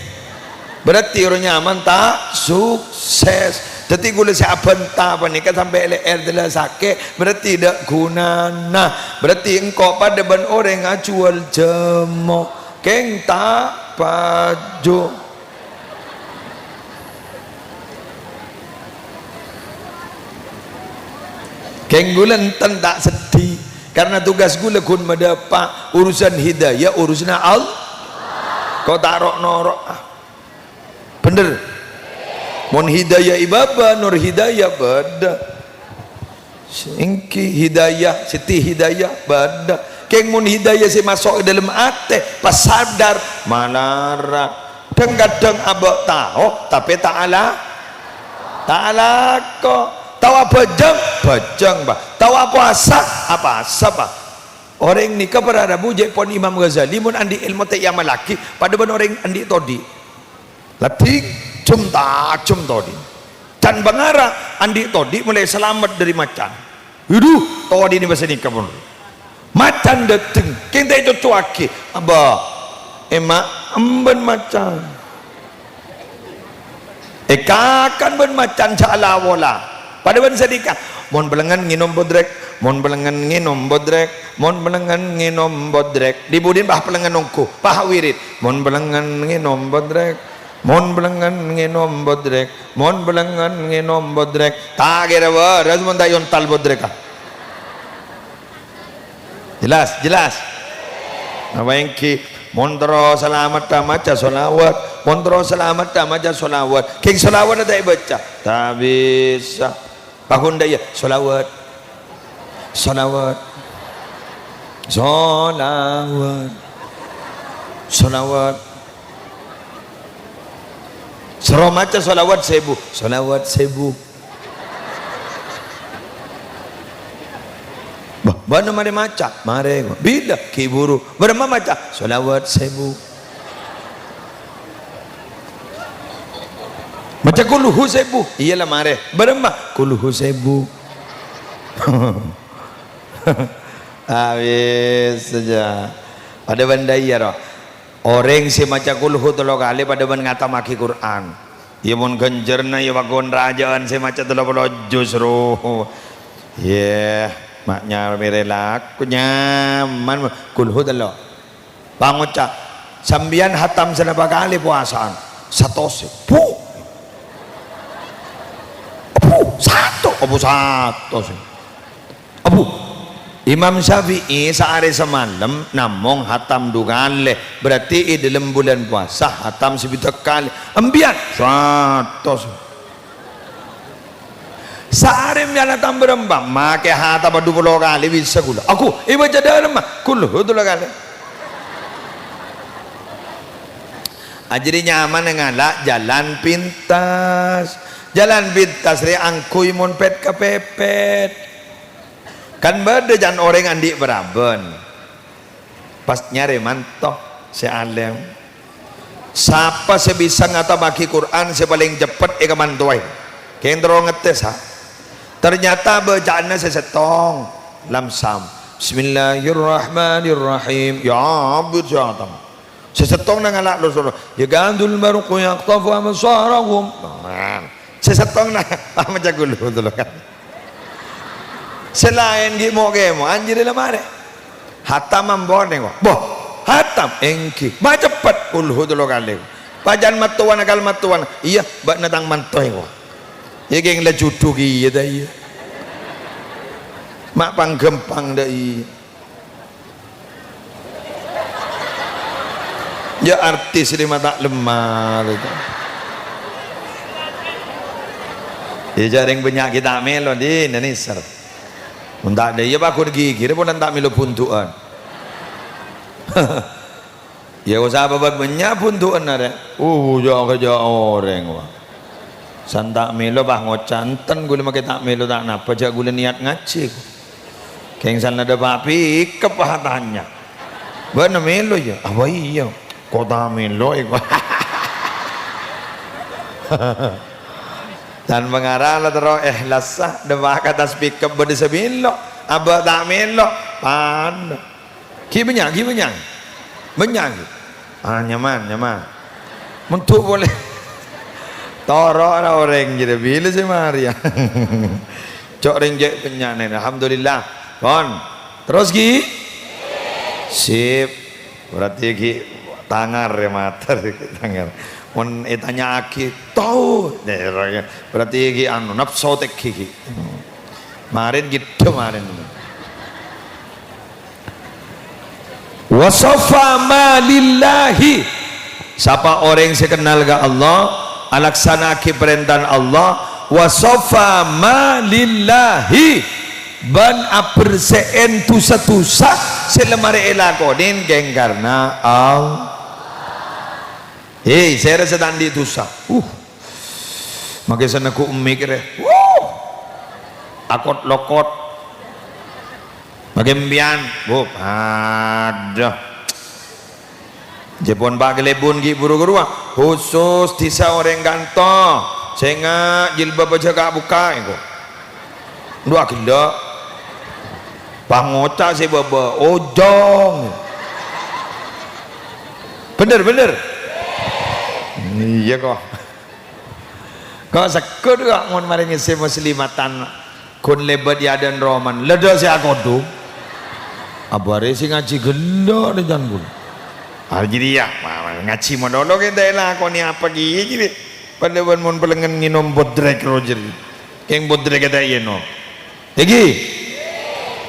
Berarti orèng nyaman ta' sukses. Dhâddhi, kaulâ sè abânta panèka sampè' lè'èr jellassaghi, berarti dâ' ghunana. Berarti engko' padâ bân orèng ajhuwâl jhâmo. Kèng ta' paju. Kèng ghulâ enten ta' seddhi, karna tugas ghulâ ghun madâpa' urusan hidayah, urusanna Allah. Ko' ta' ro'-noro', ah. Bhender? Mon hidayah è bâbâ, Nur Hidayah bâdâ. Èngghi Hidayah, Siti Hidayah, bâdâ. Kèng mon Hidayah sè maso' è dâlem atè, pas sadar, malarat. Dhâng-kadhâng abâ' tao, tapè ta' ala-, ta' alako. Tao abhâjâng, bhâjâng, Pak. Tao apowasa, apowasa, Pak. Orèng nèka para rabu jâ' pon Imam Ghazali, mon andi' èlmo ta' èamallaghi, padâ bân orèng andi' todi'. Laddhi, jhum-tajhum todi'. Can bângara andi' todi' molaè salamet dâri macan. Adu, todi' nèka bâsa nèka pon. Macan dâteng, kèng ta' ècoccowaghi. Abâ, emma', emban macan. Èkakan bân macan jâ' la-pola. Padâ bân sanèka, mon bâlângan ngènom bodrek, mon bâlângan ngènom bodrek, mon bâlângan ngènom bodrek. Di-budina pas bâlângan ongghu, pas wirid. Mon bâlângan ngènom bodrek, mon bâlângan ngènom bodrek, mon bâlângan ngènom bodrek. Ta' kèra bârâs mon ta' èontal bodrek, ah. Jelas, jelas. Napa èngghi? Mon terro salameddhâ maca sholawat. Mon terro salameddhâ maca sholawat. Kèng sholawat ta' èbâca? Ta' bisa. Pagundhâ iyâ, sholawat. Sholawat. Sholawat. Sholawat. Soro maca sholawat sèbu. Sholawat sèbu. Bâh, bâ'na marè maca? Marè. Bilâ? Ghi' buru. Bârâmma maca? Sholawat sèbu. Maca kulhu sèbu? Iyâ la marè. Bârâmma? Kulhu sèbu. Abis saja. Padâ bân dâ' iyâ, ro. Orèng sè maca kulhu tello kalè padâ bân ngatammaghi Qur'an. Iyâ, mon ghânjhârânna, iyâ, paggun rajâ'ân sè maca tello polo juz, ro. Iyâ, ma' nyamèrè lako, nyaman, kulhu tello. Pangoca', "Sampèyan hatam sanapa kalè powasaan?" "Satos." "Bu! Bu! Sato! Bu! Satos!" Abu, Imam Syafi'i saarè samalem namong hatam du kalè, berarti è dâlem bulân powasa hatam sabidhâk kalè. Empèyan? Satos. Saarè empèyan hatam bârâmpa? Makè hatam du polo kalè bisa kaulâ. Aku, èbâca dâlemma, kulhu tello kalè. Ajâriyâ nyamana ngala' jalan pintas. Jalan pintas rè angghuy mon pèt-kapèpèt. Kan bâdâ can orèng andi' parabân. Pas nyarè manto sè alèm. Sapa sè bisa ngatammaghi Qur'an sè palèng ceppet èkamantoè? Kèng terro ngettès, ha. Ternyata bâca'anna sè sèttong. Lamsam. Bismillahirrahmanirrahim. Ya, abit sè atam. Sè sèttong nangala' loro-loro, "Yakadul barqu yakhtafu absarahum." Nah, sè sèttong na-, maca kulhu tello kalè. Sè laèn ghi' mo'-kèmo', ajâriyâ la marè. Hatam ampon, èngko'. Boh, hatam, èngghi. Maca ceppet, kulhu tello kalè. Pacan mattowana kal mattowana. Iyâ, bâ'na tang mantoè, èngko'. Iyâ, kèng la judhu kèya, ta' iyâ. Ma' pangghâmpang, dâ' iyâ. Ya, artis lè ma' ta' lemma, gitu. Ya, jhâ' rèng bânnya' ghi' ta' mèlo, di Indonesia. Mon ta' dhâ' iyâ paghun ghighirrâ polana ta' mèlo bhundu'ân. Iyâ, kok sabâbhâ bânnya' bhundu'ân arèya. Uh, jâ'-kajâ' orèng, wa. San ta' mèlo, pas ngoca', "Enten ghulâ makè ta' mèlo ta' napa, jâ' ghulâ niat ngajhi." Kèng san la dâpa' pikep, pas atanya. "Bâ'na mèlo, yâ?" "Apa iyâ?" "Kok ta' mèlo, èko." Tan pangara la terro ikhlas, sa, dâpa' ka attas pikep bâdâ sè mèlo, abâ' ta' mèlo, padâ. Ghi' bânnya', ghi' bânnya'. Bânnya' ghi'. Ah, nyaman, nyaman. Monto' polè. Toro' ra orèng jârèya, bilâ sè marèya. Cok rèng jâ' bânnya' nèng, alhamdulillah. Pon. Terros ghi'? Sip. Berarti ghi' tangar yâ, mator ghi' tangar. Mon ètanya'aghi, tao. Berarti ghi' anu, napso tèngghi ghi'. Marèn ghiddhâ marèn. "Wa shaffa ma lillahi." Sapa orèng sè kennal ka Allah, alaksana'aghi parèntana Allah, "wa shaffa ma lillahi," bân abersè'è dhusa-dhusa sè la marè èlakonè kèng karna Allah. Hei, sèra sè ta' andi' dhusa. Uh. Makè sè neggu' emmik rè. Wuh. Akot-lokot. Makè empiyan. Wuh, padâ. Jâ' pon pa' ghâlèbun ghi' buru-buru, ah. Khusus dhisa orèng kanto. Sènga' jilbab bâjâ ka' bukka', èngko. Ndu aghellâ'. Pangoca' sè bâbâ, ojong. Bhender, bhender. Iyâ, ko'. Ko' segghut, ko', mon marè ngèssè muslimatan, ghun lèbât è adâ'na romana. Lèdhâ' sè akodhung. Abâ' arè sè ngajhi ghellâ' rè can ghun. Ah, jârèya, ma-, ma-, ngajhi malolo kèng ta' èlakonè apa kèya jârèya. Padâ bân mon pèlengngen ngènom bodrek rojer. Kèng bodrek ta' ènom. Ènggi.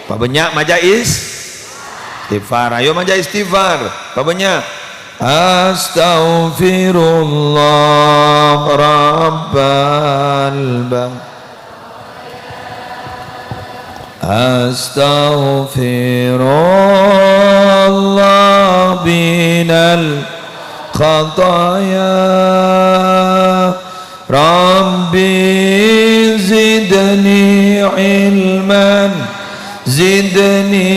Pabânnya' maca is-, istighfar. Ayo maca istighfar. Pabânnya'. Astaghfirullah rabbal ba-, astaghfirullah minal khataya. Rabbi zidni ilman, zidni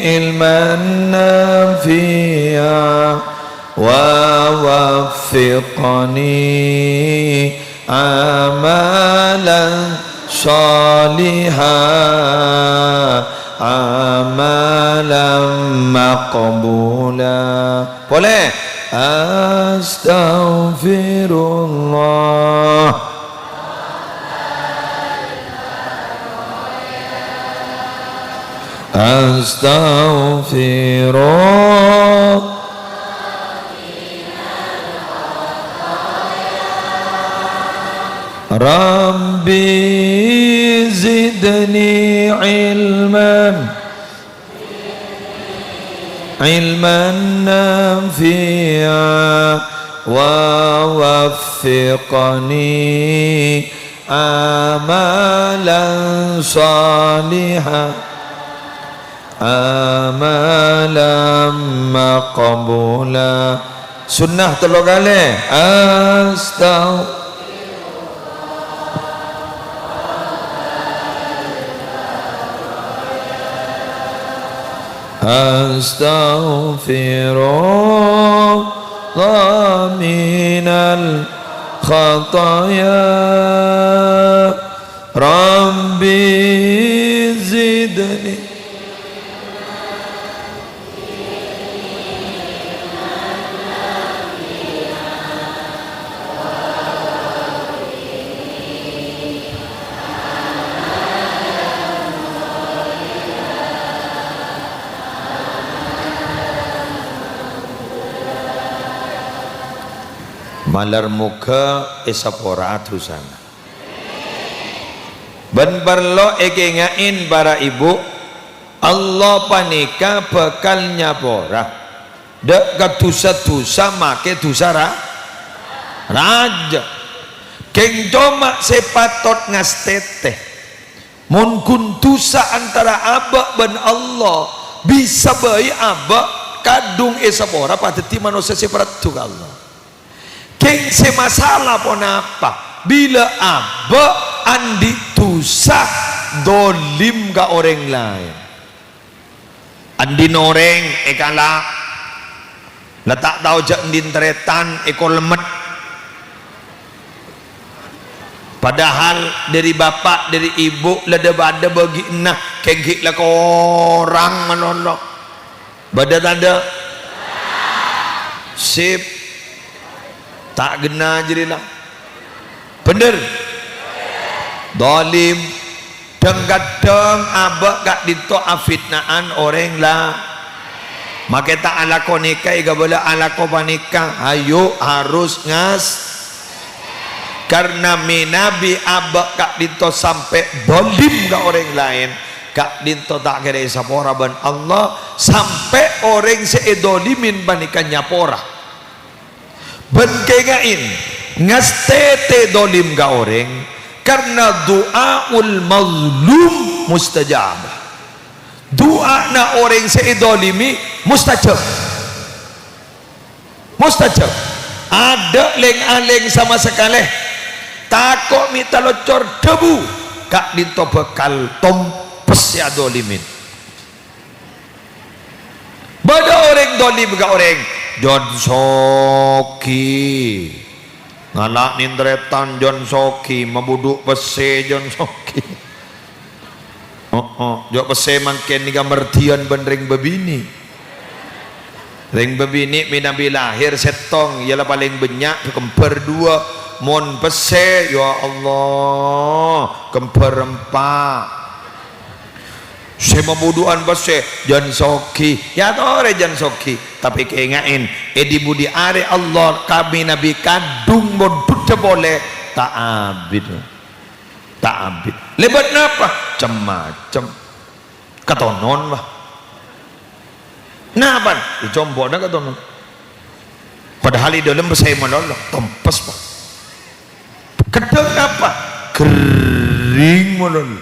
ilman nafi'a, wa waffiqni amalan shalihan, amalan maqbula. Polè. Astaghfirullah. Astaghfirullah. Rabbi zidni ilman. Ilman nafi'a wa waffiqni amalan shalihan, amalan maqbula. Sunnah tello kalè. Astagh- Astaghfirullah minal khataya. Rabbi zidni. Malar moghâ èsapora'a dhusana. Bân parlo èkaènga'è, para ibu, Allah panèka bhâkal nyapora dâ' ka dhusa-dhusa makè dhusa ra-, rajâ. Kèng coma sè patot ngastètè, Mon ghun dhusa antara abâ' bân Allah, bisa bhâi abâ' kadhung èsapora padâddhi manossa sè parlo ka Allah. Kèng sè masala ponapa? Bilâ abâ' andi' dhusa dholim ka orèng laèn. Andi'na orèng èkala', la ta' tao jâ' andi' tarètan èkolemmet. Padahal dhâri bapa', dhâri ibu la dhâ-bâdhâ bâgi'na, kèng ghi' la korang malolo. Bâdâ tadâ'? Sip. Ta' ghenna jârèya la. Bhender? Dholim. Dhâng-kadhâng abâ' ka'dinto afitna'an orèng la-, makè ta' alako nèka èkabâlâ alako panèka. Ayo, harus ngas-, karna mènabi abâ' ka'dinto sampè' dholim ka orèng laèn, ka'dinto ta' kèra èsapora bân Allah, sampè' orèng sè èdholimin panèka nyapora. Bân kènga'è, ngastètè dholim ka orèng, karna du'aul mazlum mustajab. Du'ana orèng sè èdholimi mustajab. Mustajab. Adâ' lèng-alèng sama sakalè. Tako' mè' taloccor dhâbu, ka'dinto bhâkal tompes sè adholimin. Bâdâ orèng dholim ka orèng, Jon Sogi. Ngala' nèng tarètan Jon Sogi, mabudhu' pèssè Jon Sogi. Oh, oh, jhâ' pèssè mangkèn nèka mardhiyân bân rèng bâbinè'. Rèng bâbinè' mènabi lahèr sèttong, iyâ la palèng bânnya' kembar duwâ'. Mon pèssè, ya Allah, kembar empa'. Sè mabudhu'ân pèssè, Jon Sogi. Yâ torè Jon Sogi. Tapè kènga'è, è dhi-budhi arè Allah ka mènabi kadhung mondhudhâ polè, ta' abit. Ta' abit. Lèbât napa? Cem-macem. Katonon, wah. Napa? È compo'na katonon. Padahal è dâlem pèssè malolo, tompes, wah. Kadhâng napa? Ghering malolo.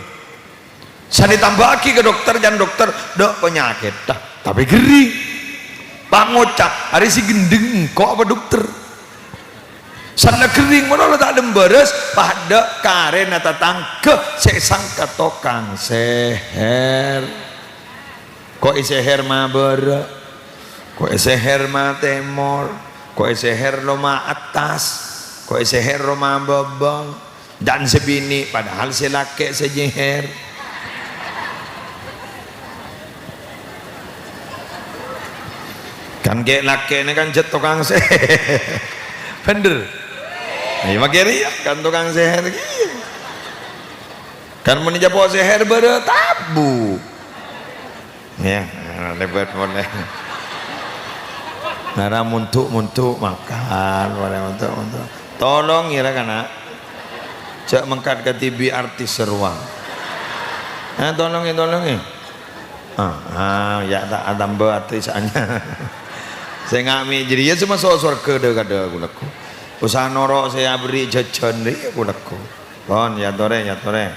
San ètambâ'aghi ka dokter, can dokter, "Dâ' panyakètta, tapè ghering." Pas ngoca', "Arè sè ghendheng engko' apa dokter?" San la ghering malolo ta' lembârâs, padâ karèna tatangghâ sè èsangka tokang sèhèr. Ko' èsèhèr ma' bârâ', ko' èsèhèr ma' tèmor, ko' èsèhèr lo ma' attas, ko' èsèhèr lo ma' bâbâng. Dân sè binè', padahal sè lakè' sè nyèhèr. Kan kè' lakè'na kan jhât tokang sè-, bhender. Ayo, makè rèya kan tokang sèhèr kèya. Kan mon ècapo' sèhèr bârâ' tabu. Yâ, lèbât polè. Nara montok-montok makan, polè montok-montok. Tolong yâ, ra, kana'. Jhâ' mangkat ka T V artis sè rowa. Eh, tolong yâ, tolong yâ. Ah, ah, yâ ta' atambâ artis anyar. Sè ngami jârèya sè maso' sowarghâ dâ-kadâ ghu-lagghu. Usaha noro' sè aberri' jhâjhân rèya ghu-lagghu. Pon, yâ torè, yâ torè.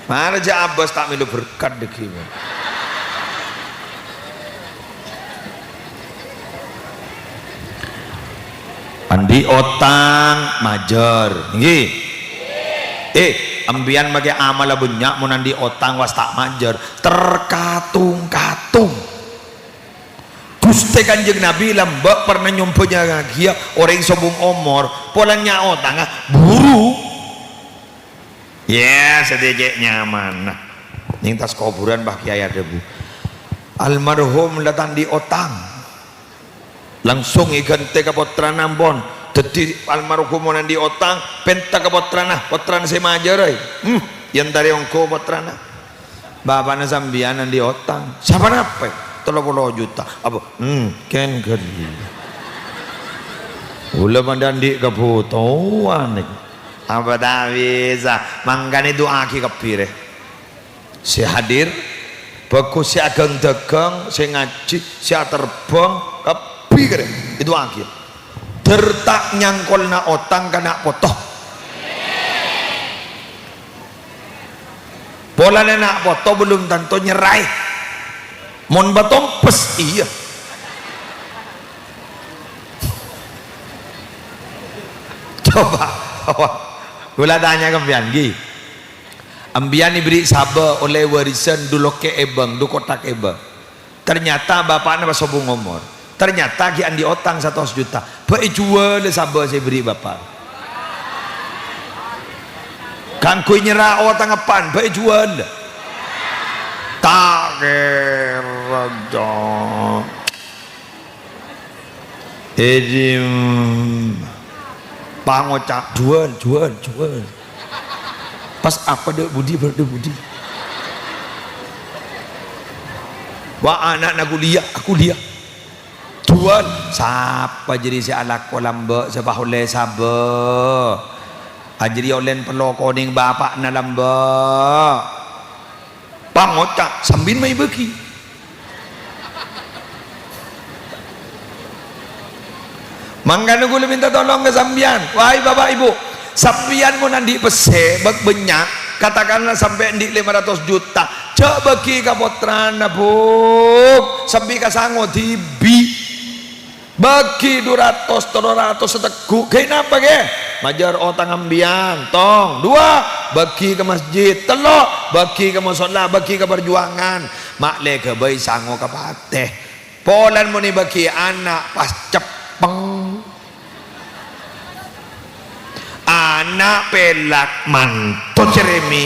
Mara jhâ' abâs ta' mèlo berkat dhâggi'. Andi' otang, majâr. Ènggi? Eh, empèyan makè amalla bânnya', mon andi' otang, was ta' majâr. Terkatung-katung. Ghustè Kanjeng Nabi lambâ' pernah nyombhâjâgâ'âghiyâ orèng sobung omor, polana nya-, otangnga buru. Yâ, sadhâjâ nyamana. Nèng attas kobhurân, Mbah Kèyaè adhâbu, "Almarhum la ta' andi' otang." Langsung èghântè ka pottrana, ampon. Dhâddhi, almarhum mon andi' otang, pènta ka pottrana, pottrana sè majârâ. Hmm, èntarè ongghu pottrana. Bapa'na sampèyan andi' otang. Saponapa? Tello polo juta. Apa? Hmm, kèng ghâllu. Kaulâ padâ andi' kabhutowan nèko. Apa ta' bisa? Mangkana du'aaghi kabbhi, rè. Sè hadir, bhâghus, sè aghâng-dhâghâng, sè ngajhi, sè aterbhâng, kabbhi, rè. Du'aaghi. Dâr ta' nyangkolla otang ka na' poto. Polana na' poto belum tanto nyerraè. Mon bâto empès, iyâ. Coba, coba. Kaulâ tanya ka empèyan, ghi. Empèyan èberri' sabâ ollè warisan du lokkè' èbâng, du kotak èbâng. Ternyata bapa'na pas sobung omor. Ternyata ghi' andi' otang satos juta. Bâ' èjhuwâlâ sabâ sè èberri' bapa'. Kaangghuy nyerra otang eppa'na, bâ' èjhuwâlâ. Ta' kèra, Cong. Edim. Pangoca', "Juwâl, juwâl, juwâl." Pas apa dâ' budi, bâdâ budi. Wa, ana'na kuliah, kuliah. Juwâl. Sapa jârèya sè alako lambâ', sè pas ollè sabâ? Ajârèya ollèna pello konèng bapa'na lambâ'. Pangoca' sambi mayu bâgi. Mangkana kaulâ mènta tolong ka sampèyan. Wahai Bapak Ibu, sampèyan mon andi' pèssè bâk bânnya', katakanlah sampè' andi' lèma ratos juta, jhâ' bâgi ka pottrana, Bu'. Sambi ka sango dhibi'. Bâgi du ratos, tello ratos sategghu'. Ghâi' napa, ghi? Majâr otang empèyan. Tong. Duwâ', bâgi ka masjid. Tello', bâgi ka mosolla, bâgi ka parjuwângan. Ma'lè ghâbây sango ka patè. Polana mon èbâgi ana' pas ceppeng. Ana' pèlak manto cerèmè.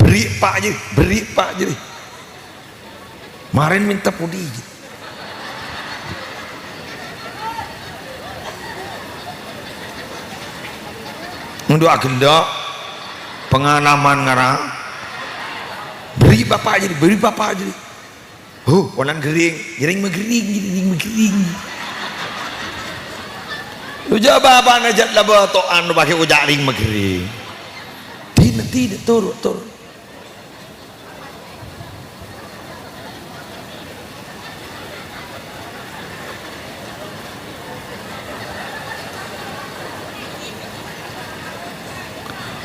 Berri' pa' jârèya, berri' pa' jârèya. Marèn mènta podi. Ngonḍhu aghellâ' pengalaman ngara. Berri' bapa' jârèya, berri' bapa' jârèya. Huh, polana ghering, ghering maghering, ghering maghering. Lu jâ' bapa'na jhât la bâto'an, lu paghi' oca' ring maghering. Dinah, dinah, toro', toro'.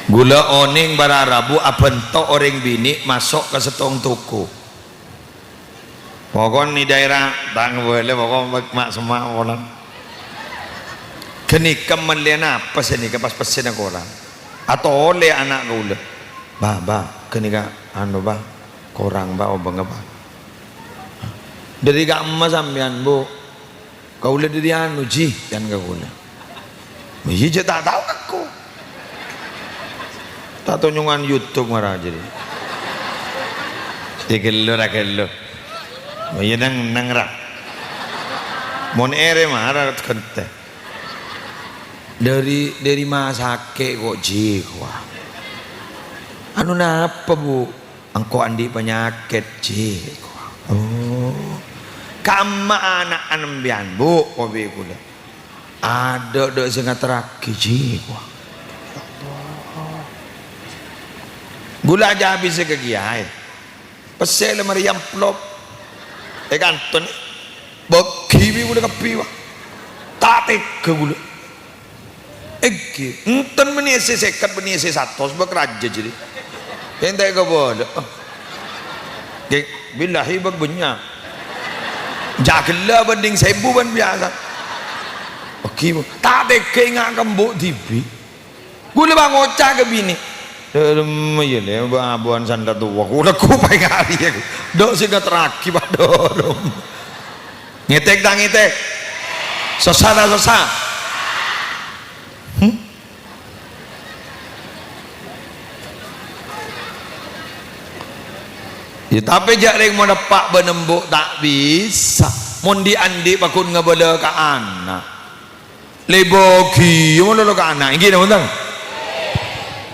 Ghulâ onèng para rabu abhânto orèng binè' maso' ka sèttong toko. Pokokna è daèra ta' ngabâlâ, pokok ma'-, ma'-, semma' polana. Ghânèka mellèyan apa sè nèka pas pèssèna korang? Atolè ana' kaulâ. "Bâ, Bâ, ghânèka anu, Bâ, korang, Bâ, obângnga, Bâ." "Dâri ka'emma sampèyan, Bu'?" "Kaulâ dâri anu, Ji," can ka kaulâ. "Iyâ, jhâ' ta' tao ka engko'." Ta' tonyongan YouTube mara jârèya. È ghâllu ra ghâllu. Iyâ, neng-, neng ra. Mon èrè mara ghântè. "Dâri, dâri ma' sakè' ko', Ji," kowa. "Anu napa, Bu'?" "Engko' andi' panyakèt, Ji," kowa. "Oh. Ka'emma ana'na sampèyan, Bu'?" kopi kaulâ. "Adâ', dâ' sè ngaterraghi, Ji," kowa. Ghulâ ajâ' abisâ ka kiyaè. Pèssè la marè amplop. È kanton. Bâgi bi' kaulâ kabbhi, Pak. Ta' tegghâ kaulâ. Èngghi, enten bânnè èssè sèket, bânnè èssè satos, bâk rajâ jârèya. Èntè kabâlâ. Ghi, billahi bâk bânnya'. Jâ' ghellâ' bhânding sèbu bân biyasa. Oke, Bu. Ta' tegghâ ènga' ka embu' dhibi'. Kaulâ bâ' ngoca' ka binè'. Dârem, iyâ, lè, bâ-, abâ'ân sandhâ towa. Kaulâ ghu paènga' rèya. Dâ' sè ngaterraghi, Pak, dârem. Ngètèk ta' ngètèk? Sossa ta' sossa? Hmm? Ya, tapè jâ' rèng mon eppa' bân embu' ta' bisa. Mon dhi'-andhi' pagghun ngabâlâ ka ana'. Lè bâghi malolo ka ana', èngghi napa bhunten?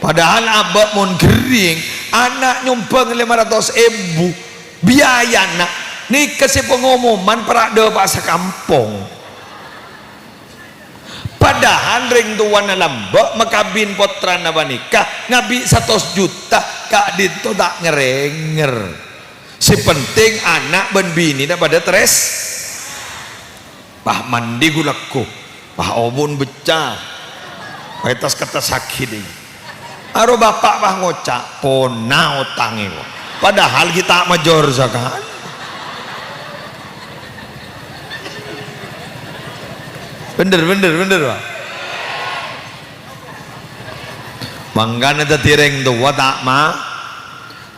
Padahal abâ' mon ghering, ana' nyombhâng lèma ratos èbu. Biayana nèka sè pangomoman para' dâpa' sakampong. Padahal rèng towana lambâ' makabin pottrana panèka ngabi' satos juta, ka'dinto ta' ngèrèngèr. Sè penting ana' bân binèna padâ tres-, Bah, mandi ghulâ ghu. Bah, obun becca. Pas tas-kettessaghi, ding. Aro bapa' pas ngoca', "Pona otangnga, ko'." Padahal ghi' ta' major sakalè. Bhender, bhender, bhender, Pak. Mangkana dhâddhi rèng towa ta' ma-,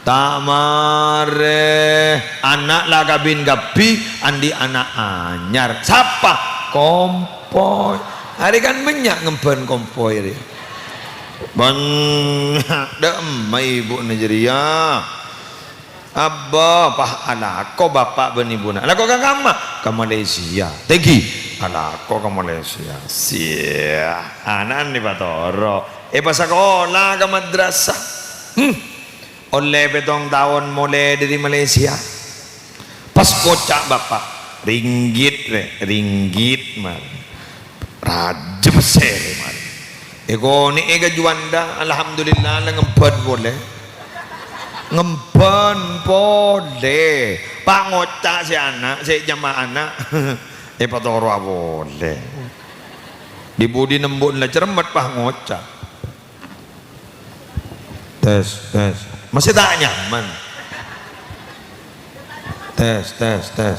ta' marè. Ana' la kabin kabbhi, andi' ana' anyar. Sapa? Kompoy. Arè kan bânnya' ngembhân kompoy rè. Bânnya'. Dâ' emma ibu'na jârèya. Abba, pas alako bapa' bân ibuna. Alako ka kamma? Ka Malaysia. Tèngghi. Alako ka Malaysia. Sia. Ana'na èpatoro'. Èpasakola ka madrasah. Hmm. Ollè pèttong taon molè dâri Malaysia. Pas ngoca' bapa', "Ringgit, rè, ringgit, man." Rajâ pèssè, rè, man. Èkonè'è ka Juanda, alhamdulillah, la ngembhân polè. Ngembhân polè. Pas ngoca' sè ana', sè nyama ana', èpatoro'a polè. Di-budi nembu'na la cermet, pas ngoca'. Tes, tes. Masih ta' nyaman. Tes, tes, tes.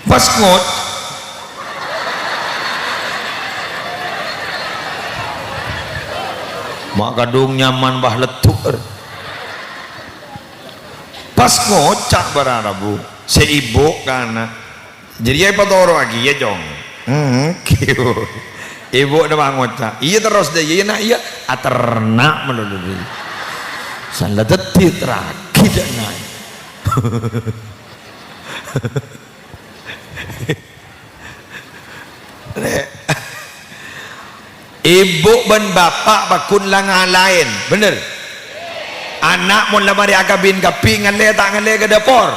Pas ngot-, ma' kadhung nyaman, bâh, leddu'. Pas ngoca' bârâ' rabu, sè ibu' ka ana'. Jârèya èpatoro'aghi, yâ, Cong. Hmm, ghi. Ibu'na pas ngoca'. Iyâ, terros, dâ, iyâ, na', iyâ. Aterna' malolo, dâ. Sala dâddhi terraghi, dâ, na'. Rè. Ibu bân bapa' pagghun la ngalaèn, bhender? Ana' mon la marè akabin kabbhi, ngallè ta' ngallè ka dâpor?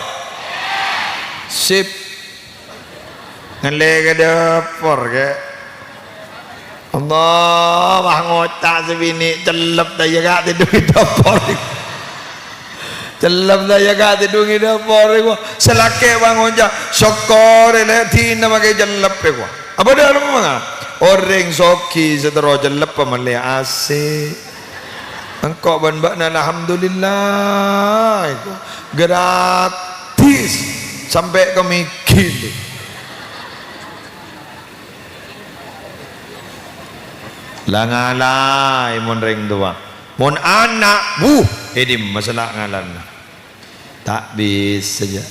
Sip. Ngallè ka dâpor, Kè. Allah, wah, ngoca' sè binè', cellep ta' iyâ, Ka', tèdung è dâpor. Cellep ta' iyâ, Ka', tèdung è dâpor, ko. Sè lakè' wah ngoca', "Sokkor, Lè', dinah makè cellep, ko." Apa dâ' remma? Orèng soghi sè terro cellep pamellè A C. Engko' bân bâ'na, alhamdulillah, ko. Gratis. Sampè' ka mèghi. La ngalaè mon rèng towa. Mon ana', wuh, è dimma sella' ngalana. Ta' bisa, jâ.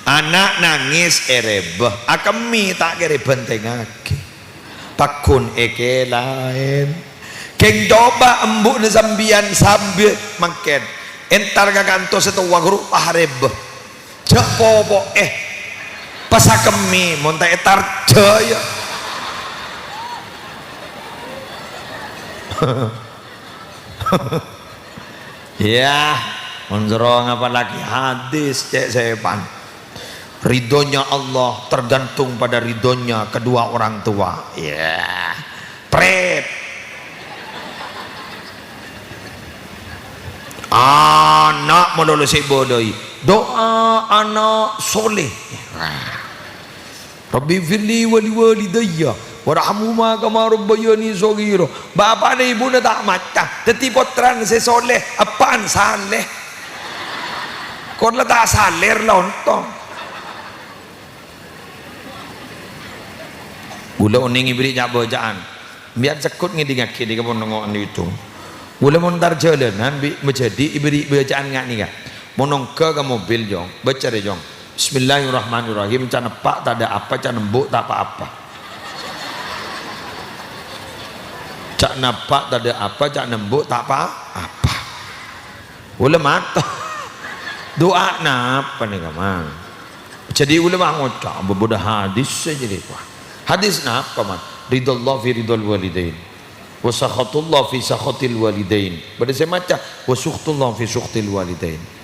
Ana' nangès èrèbâ, akemmè ta' kèra èbhântèngngaghi. Pagghun èkèlaèn. Kèng coba embu'na sampèyan sambi mangkèn. Entar ka kanto sè towa ghuru pas arèbâ. Jâ' popo'è. Pas akemmè mon ta' ètarjâ, yâ. Iyâ, mon soro ngapallaghi hadis, cè' sèpan. Ridhonya Allah tergantung pada ridhonya kedua orang tua. Iyâ. Prèt. Ana' malolo sè èbâlâi. Doa anak soleh. Nah. "Rabbighfirli wa liwalidayya warhamhuma kama rabbayani shaghira." Bapa'na ibuna ta' maca, dhâddhi pottrana sè soleh, eppa'na saleh. Kor la ta' saleh, la ontong. Ghulâ onèng èbèrri' ca'-bâca'an. Sampèyan sèkot ngèdingngaghi nèka mon nongo'an èdhung. Ghulâ mon entar jhâlânan bi' majhâdhi' èbèrri' bâca'an nga' nèka. Mon ongghâ ka mobil, Jong, baca rè, Jong. Bismillahirrahmanirrahim. Ca' neppa' tadâ' apa, ca' nembu' ta' pa-apa. Ca' neppa' tadâ' apa, ca' nembu' ta' pa-apa. Ghulâ mator. Du'a napa nèka, Man? Jadi ghulâ mah ngoca', "Bâdâ hadis sè jadi, wah. Hadis napa, Man? Ridallah fi ridal walidain. Wa sakhatullah fi sakhatil walidain." Bâdâ sè maca, "Wa sukhtullah fi sukhtil walidain."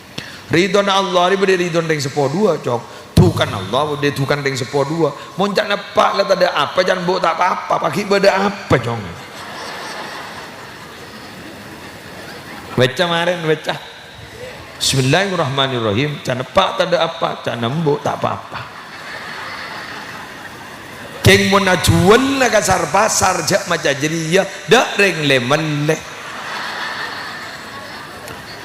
Ridhona Allah rè bâdâ ridhona rèng seppo duwâ', Cong. Dhukana Allah bâdâ dhukana rèng seppo duwâ'. Mon ca' neppa' la tadâ' apa, ca' nembu' ta' pa-apa, paghi' bâdâ apa, Cong? Baca marèn, baca. Bismillahirrahmanirrahim. Ca' neppa' tadâ' apa, ca' nembu' ta' pa-apa. Kèng mon ajhuwâlâ ka sar-pasar, jhâ' maca jârèya, dâ' rèng lè-mellè.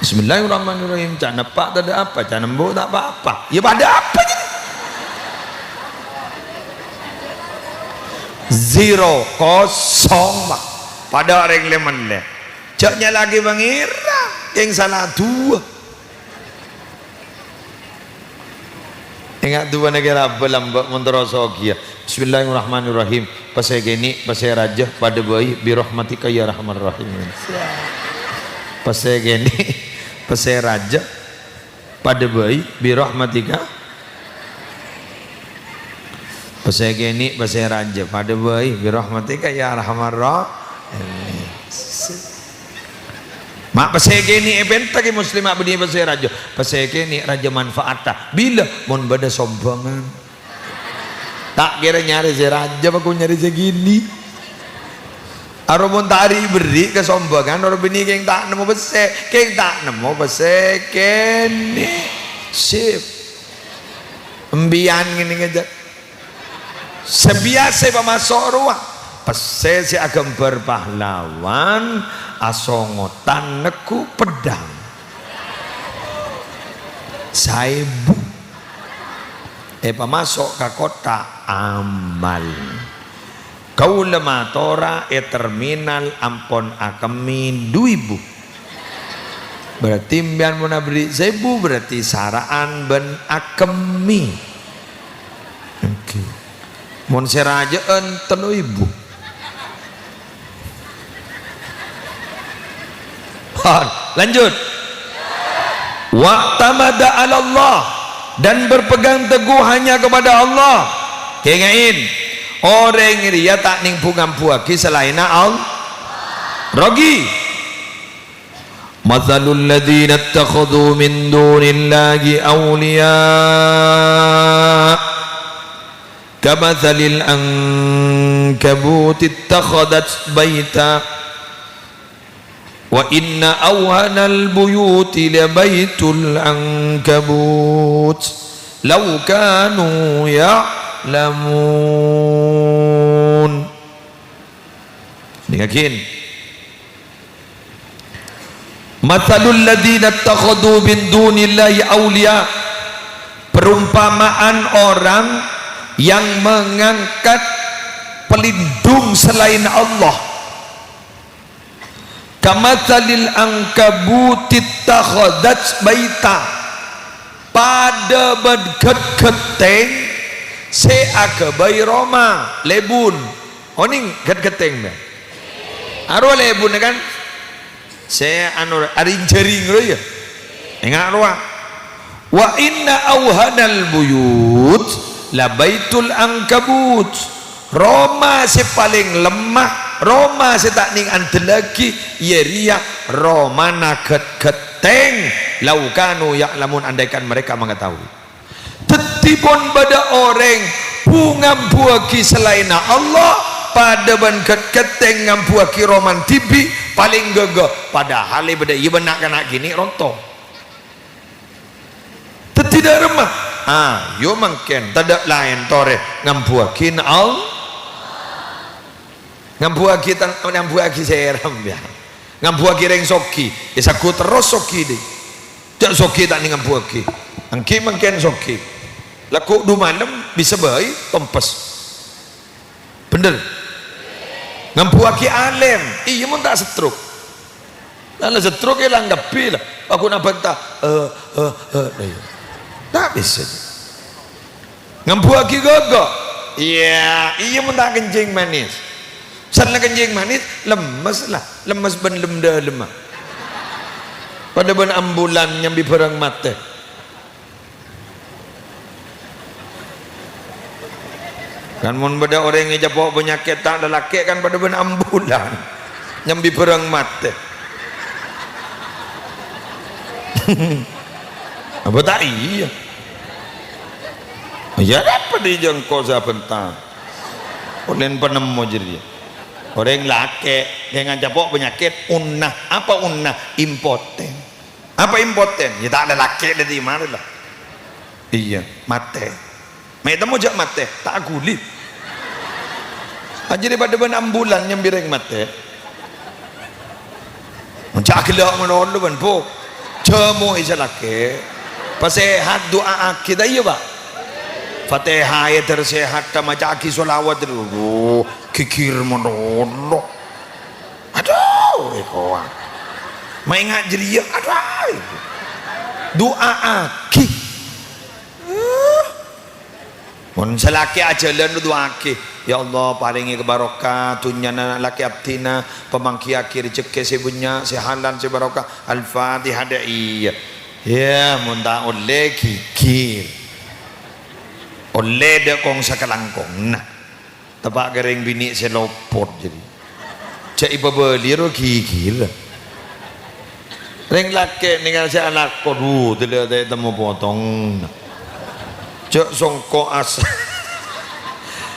Bismillahirrahmanirrahim. Ca'na eppa' tadâ' apa, ca'na embu' ta' pa-apa. Yâ padâ apa jârèya? Zero, kosong, Pak. Padâ rèng lè-mellè. Jhâ' nyala'aghi Pangèran, kèng sala duwâ. Enga' duwâna kèra abâ' lambâ' mon terro sogiyâ. Bismillahirrahmanirrahim. Pèssè kènè', pèssè rajâ, padâ bhâi, birahmatika ya arhamar rahimin. Pèssè kènè', pèssè rajâ, padâ bhâi, birahmatika. Pèssè kènè', pèssè rajâ, padâ bhâi, birahmatika ya arhamar rahimin. Ma' pèssè kènè' èpènta kè muslimah bânnè pèssè rajâ. Pèssè kènè' rajâ manfaatta. Bilâ? Mon bâdâ sombhângan. Ta' kèra nyarè sè rajâ, bhâko nyarè sè kènè'. Aro mon ta' arè' bherri' ka sombhângan, aro bânnè kèng ta' nemmo pèssè, kèng ta' nemmo pèssè kènè'. Sip. Embiyan ngènè ngajâk. Sè biyasa èpamaso' rowa, pèssè sè aghâmbhâr pahlawan, asongotan neggu' peddhâng. Saèbu. Èpamaso' ka kottha' amal. Kaulâ matora è terminal ampon akemmè du èbu. Berarti empèyan mon aberri' saèbu, berarti sara'an bân akemmè. Oke. Mon sè rajâ'ân tello èbu. Hah, lanjut. "Wa'tamada 'alallah," dan berpegang teguh hanya kepada Allah. Kènga'è, orèng rèya ta' nèng bu-ngambuwâghi salaènna Allah. Rogi. "Matsalul ladzina ittakhadzu min dunillahi auliya, kamatsalil ankabuti ittakhadzat baita, wa inna awhanal buyuti labaitul ankabut, law kanu ya'lamun." Dengngaghi. "Matsalul ladzina ittakhadzu min dunillahi auliya," perumpamaan orang yang mengangkat pelindung selain Allah. "Kamatsalil ankabuti ittakhadzat baita," padâ bân ghât-ghâttèng sè aghâbây roma, lèbun. Onèng ghât-ghâttèng, bân? Arowa lèbunna, kan? Sè anu, aring-jaring rowa, yâ? Enga' rowa. "Wa inna awhanal buyut labaitul ankabut." Roma sè palèng lemma, roma sè ta' nèng andellaghi, iyâ rèya romana ghât-ghâttèng. "Lau kanu ya'lamun," andaikan mereka mengetahui. Dhâddhi, pon bâdâ orèng bu-ngambuwâghi salaènna Allah, padâ bân ghât-ghâttèng ngambuwâghi romana dhibi', palèng ghâghâ, padahal è bâdâ iyâ bân na'-kana' kènè' ronto. Dhâddhi, dâ' remma? Ayo mangkèn, tadâ' laèn torè ngambuwâghi Allah. Ngambuwâghi tan-, ngambuwâghi sèra, yâ. Ngambuwâghi rèng soghi, èsaghu terros soghi, dhi. Jhâ' soghi ta' nèng ngambuwâghi. Èngghi mangkèn soghi. Lagghu' du malem bisa bhâi tompes. Bhender? Ngambuwâghi alèm. Iyâ, mon ta' stroke. Lah, la stroke èlang kabbhi, la. Aku nabanta. Eh, eh, eh, la, iyâ. Ta' bisa. Ngambuwâghi ghâghâ. Iyâ, iyâ, mon ta' kencing manis. Sarrèna kencing manis, lemmes, la. Lemmes bân lem-dâlemma. Padâ bân ambulan nyambi bhârâng matè. Kan mon bâdâ orèng ècapo' panyakèt ta' lalakè', kan padâ bân ambulan. Nyambi bhârâng matè. Apa ta' iyâ? Yâ, apa dhi jhâ' engko' sabhânta? Polèn panemmo jârèya. Orèng lakè' sè ngacapo' panyakèt unnah. Apa unnah? Impoten. Apa impoten? Yâ ta' lalakè' dâddhi marè la. Iyâ, matè. Mè' temmo jhâ' matè, ta' aghuli. Ajâriyâ padâ bân ambulan nyambi rèng matè. Mon jâ' ghellâ' malolo bân, Bu. Jâ' moy sè lakè'. Pasehat, du'aaghi, ta' iyâ, Pa'? Fatihah è dâr sehat, ta' maca'aghi sholawat. Aduh, ghighir malolo. Aduh, èkowa. Maènga' jâriyâ, aduh. Du'aaghi. Mon sè lakè' ajhâlân, du'aaghi, "Ya Allah, parèngè kabarokah dhunnyana lakè' abdhina, pamangghiyaghi rejhekkè sè bânnya', sè halal, sè barokah." Al-Fatihah dâ' iyâ. Yâ, mon ta' ollè, ghighir. Ollè dâ' kong-sakalangkongnga. Teppa' ka rèng binè' sè lopot, jâriyâ. Jâ' èpabâli ro ghighir. Rèng lakè' nèka sè alako, dhu, dâlâ ta' ètemmo potong. Jâ' songko' asa-,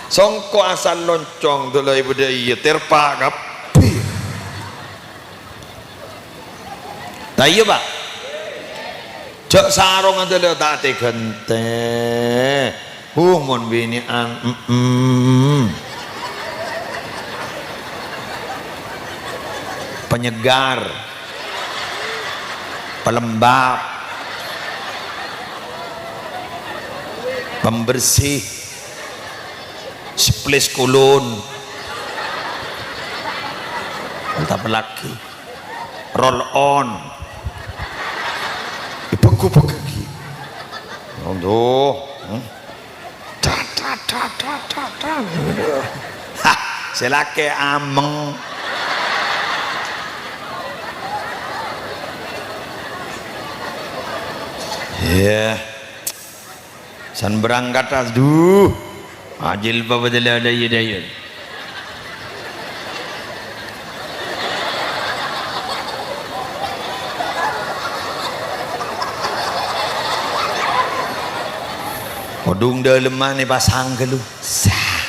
songko' asal loncong, dâlâ èbâdâ iyâ, terpa' kabbhi. Ta' iyâ, Pa'? Jâ' sarongnga dâlâ ta' tè-ghântè. Huh, mon binè'an, mm-mm. Penyegar. Pelembab. Pembersih. Splis kulon. Entah apa lagi. Roll on. Dibeggu-begghi. Aduh. Hmm. Tat, tat, tat, tat, tat, tat. Hah, sè lakè' ameng. Yâ. San berangkat, as, duh. Ajil papa dâlâ dâyâ-dâyâ. Kodhung dâlemman èpasang ghâllu. Sah.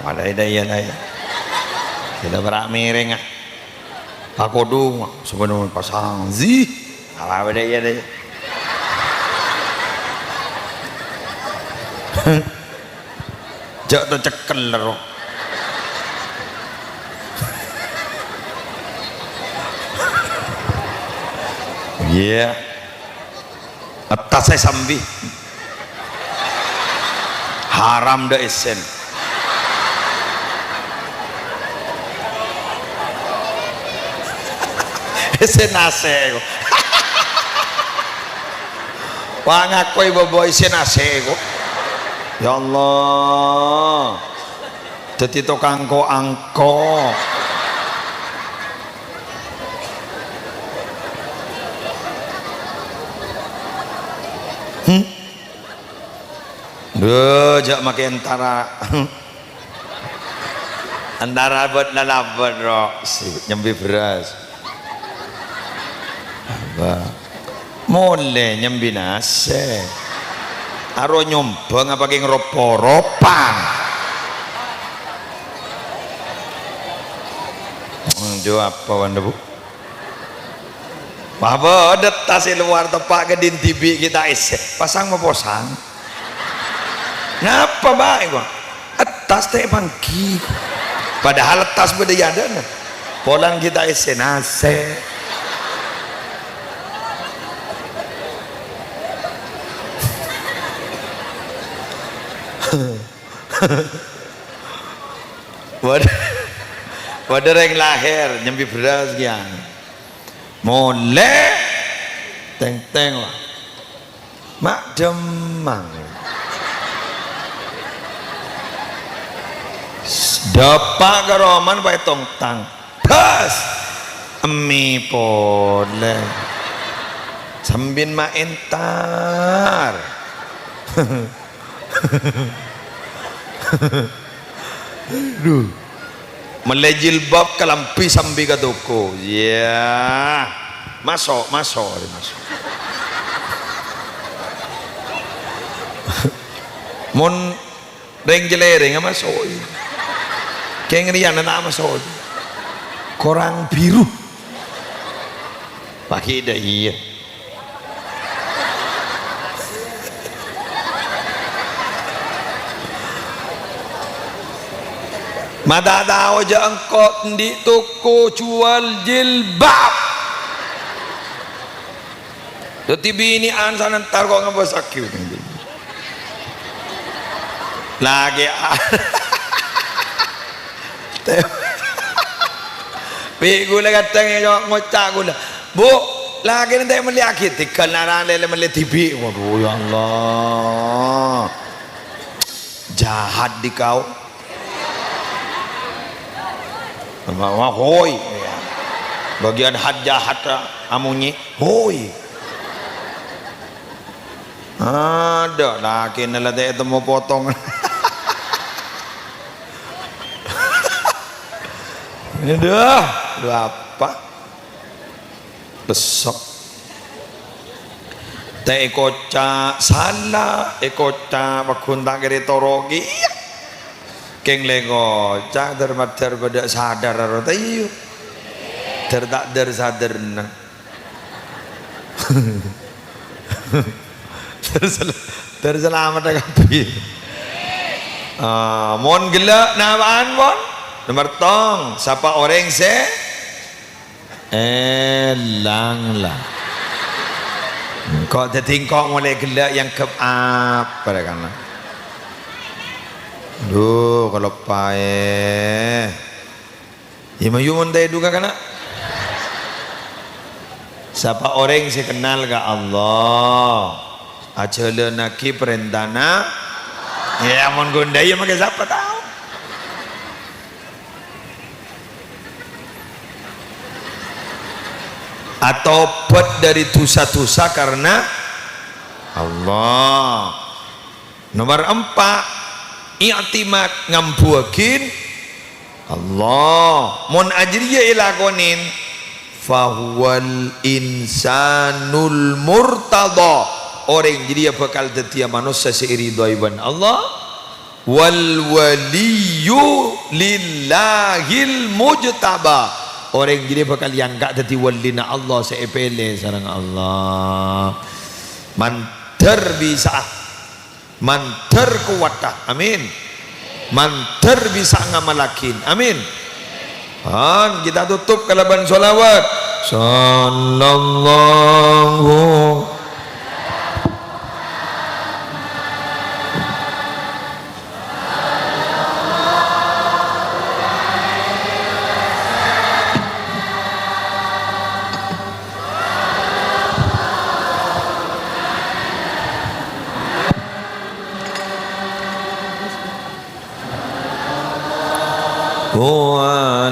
Wala, dâyâ, dâyâ. Kita pera' mèrèng, ah. Pakodhung, sampè' pasang. Zih. Apa bâdâ iyâ, dâ' iyâ? Jâ' tacekkel terro. Iyâ. Attas sè sambi. Haram dâ' essèn. Essèn asè, ko. Wa ngakoy bâbâ essèn asè, ko. Ya Allah. Dâddhi tokang ko-angko. Hmm? Dhu, jâ' makè entara. Entara abât lalabât, ro. Si, nyambi bherrâs. Apa? Molè nyambi nasè. Aro nyombâng apa kèng rop-poropan? Dhu, apa, wanda, Bu? Wah, bâdâ tas è lowar teppa' ka dhin dhibi' kita essè. Pasang maposang. Napa bâi, ko? Attas ta' èpangghi. Padahal attas bâdâ è adâ'na. Polana kita essè nasè. Bâdâ, bâdâ rèng lahèr nyambi bherrâs kèya. Molè, tèng-tèng, wa. Ma' dhemmang. Dâpa' ka romana, pas ètongtang. Bâs! Èmmè polè. Sambin ma' entar. Dhu. Mellè jilbab, kalambhi sambi ka toko. Iyâ. Maso', maso', maso'. Mon rèng Cèlèrèngnga maso'i. Kèng rèya ta' maso'i. Korang biru. Paghi' dâ' iyâ. Ma' ta' tao jâ' engko' andi' toko juwâl jilbab. Dhâddhi binè'an sanentar ko' ngabâsaghi. Lakè'. Bi' ghulâ kadhâng ngoca' ghulâ, "Bu, lakèna ta' mellèyaghi." Tèghâl narang lèlè mellè dhibi'. Waduh, ya Allah. Jahat dikau. Wah, wah, hoi. Bagian hat jahat, amonye. Hoi. Adâ', lakèna la ta' ètemmo potong. Aduh, aduh apa? Besok. Ta' èkoca' sala, èkoca' paggun ta' kèra toro' kèya. Kèng la èkoca' dâr-maddâr padâ sadar aro ta' iyâ. Dâr ta' dâr sadârna. Dâr sel-, dâr salamet kabbhi. Ah, mon ghellâ' napa'an, pon? Nomer tong, sapa orèng sè Èlang, la. Engko' dhâddhi engko' molaè ghellâ' èangghep apa, rè, kana'? Dhu, kaloppaè. Yâ, mayu mon ta' èdhunga, kana'. Sapa orèng sè kennal ka Allah, ajhâlânnaghi parèntana, yâ, mon ghun dhâ' iyâ, makè sapa tao? Atobhât dhâri dhusa-dhusa karna Allah. Nomor empa', i'timad, ngambuwâghin Allah. Mon ajârèya èlakonè, fahuwal insanul murtadha. Orèng jârèya bhâkal dhâddhiyâ manossa sè èridhoi bân Allah. Wal waliyyu lillahil mujtaba. Orèng jârèya bhâkal èangka' dhâddhi wallina Allah sè èpèlè sareng Allah. Mandhâr bisa'a. Mandhâr kowatta. Amin. Mandhâr bisa ngamallaghi. Amin. An, kita tutup kalabân sholawat. Sallallahu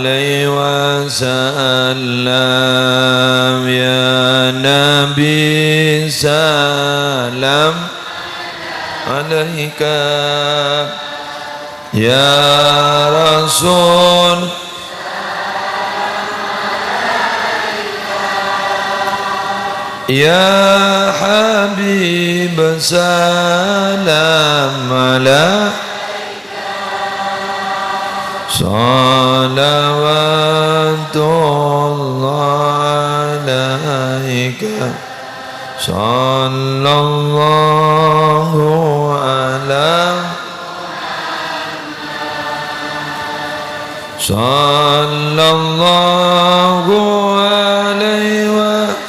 عليه وسلم يا نبي سلام عليك يا رسول يا حبيب سلام عليك صلوات الله عليك صلى الله على صلى الله عليه وسلم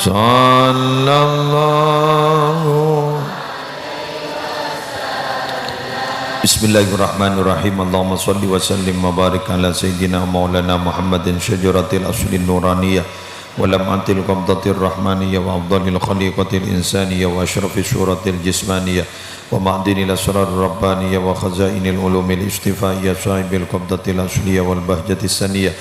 صلى الله بسم الله الرحمن الرحيم. اللهم صل وسلم وبارك على سيدنا مولانا محمد شجرة الأصل النورانية ولمعة القبضة الرحمانية وأفضل الخليقة الإنسانية وأشرف الشورة الجسمانية ومعدن الأسرار الربانية وخزائن العلوم الاصطفائية صاحب القبضة الأصلية والبهجة السنية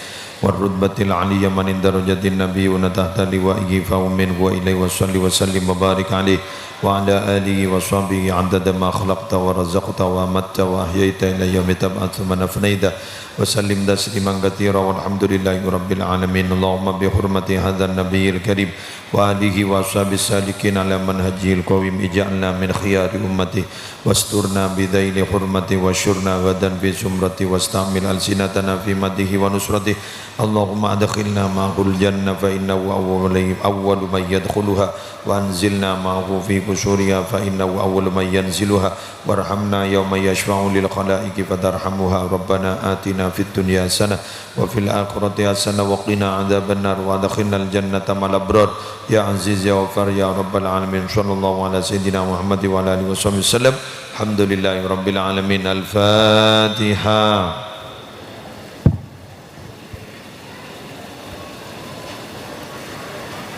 والرتبة العلية من درجة النبيون تحت لوائه فأمنه وإليه وصل وسلم وبارك عليه وعلى آله وصحبه عدد ما خلقت ورزقت وأمت وأحييت إلى يوم تبعث من أفنيت وسلم تسليما كثيرا والحمد لله رب العالمين. اللهم بحرمة هذا النبي الكريم وآله وأصحابه السالكين على منهجه القويم اجعلنا من خيار أمته واسترنا بذيل حرمته واحشرنا غدا في زمرته واستعمل ألسنتنا في مدحه ونصرته. اللهم أدخلنا معه الجنة فإنه أول، أول من يدخلها وأنزلنا معه في قصورها فإنه أول من ينزلها وارحمنا يوم يشفع للخلائق فترحمها. ربنا آتنا في الدنيا حسنة وفي الآخرة حسنة وقنا عذاب النار وأدخلنا الجنة مع الأبرار يا عزيز يا غفار يا رب العالمين. صلى الله على سيدنا محمد وعلى آله وصحبه وسلم. الحمد لله رب العالمين. الفاتحة.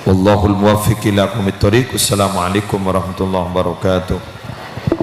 والله الموفق إلى أقوم الطريق. السلام عليكم ورحمة الله وبركاته.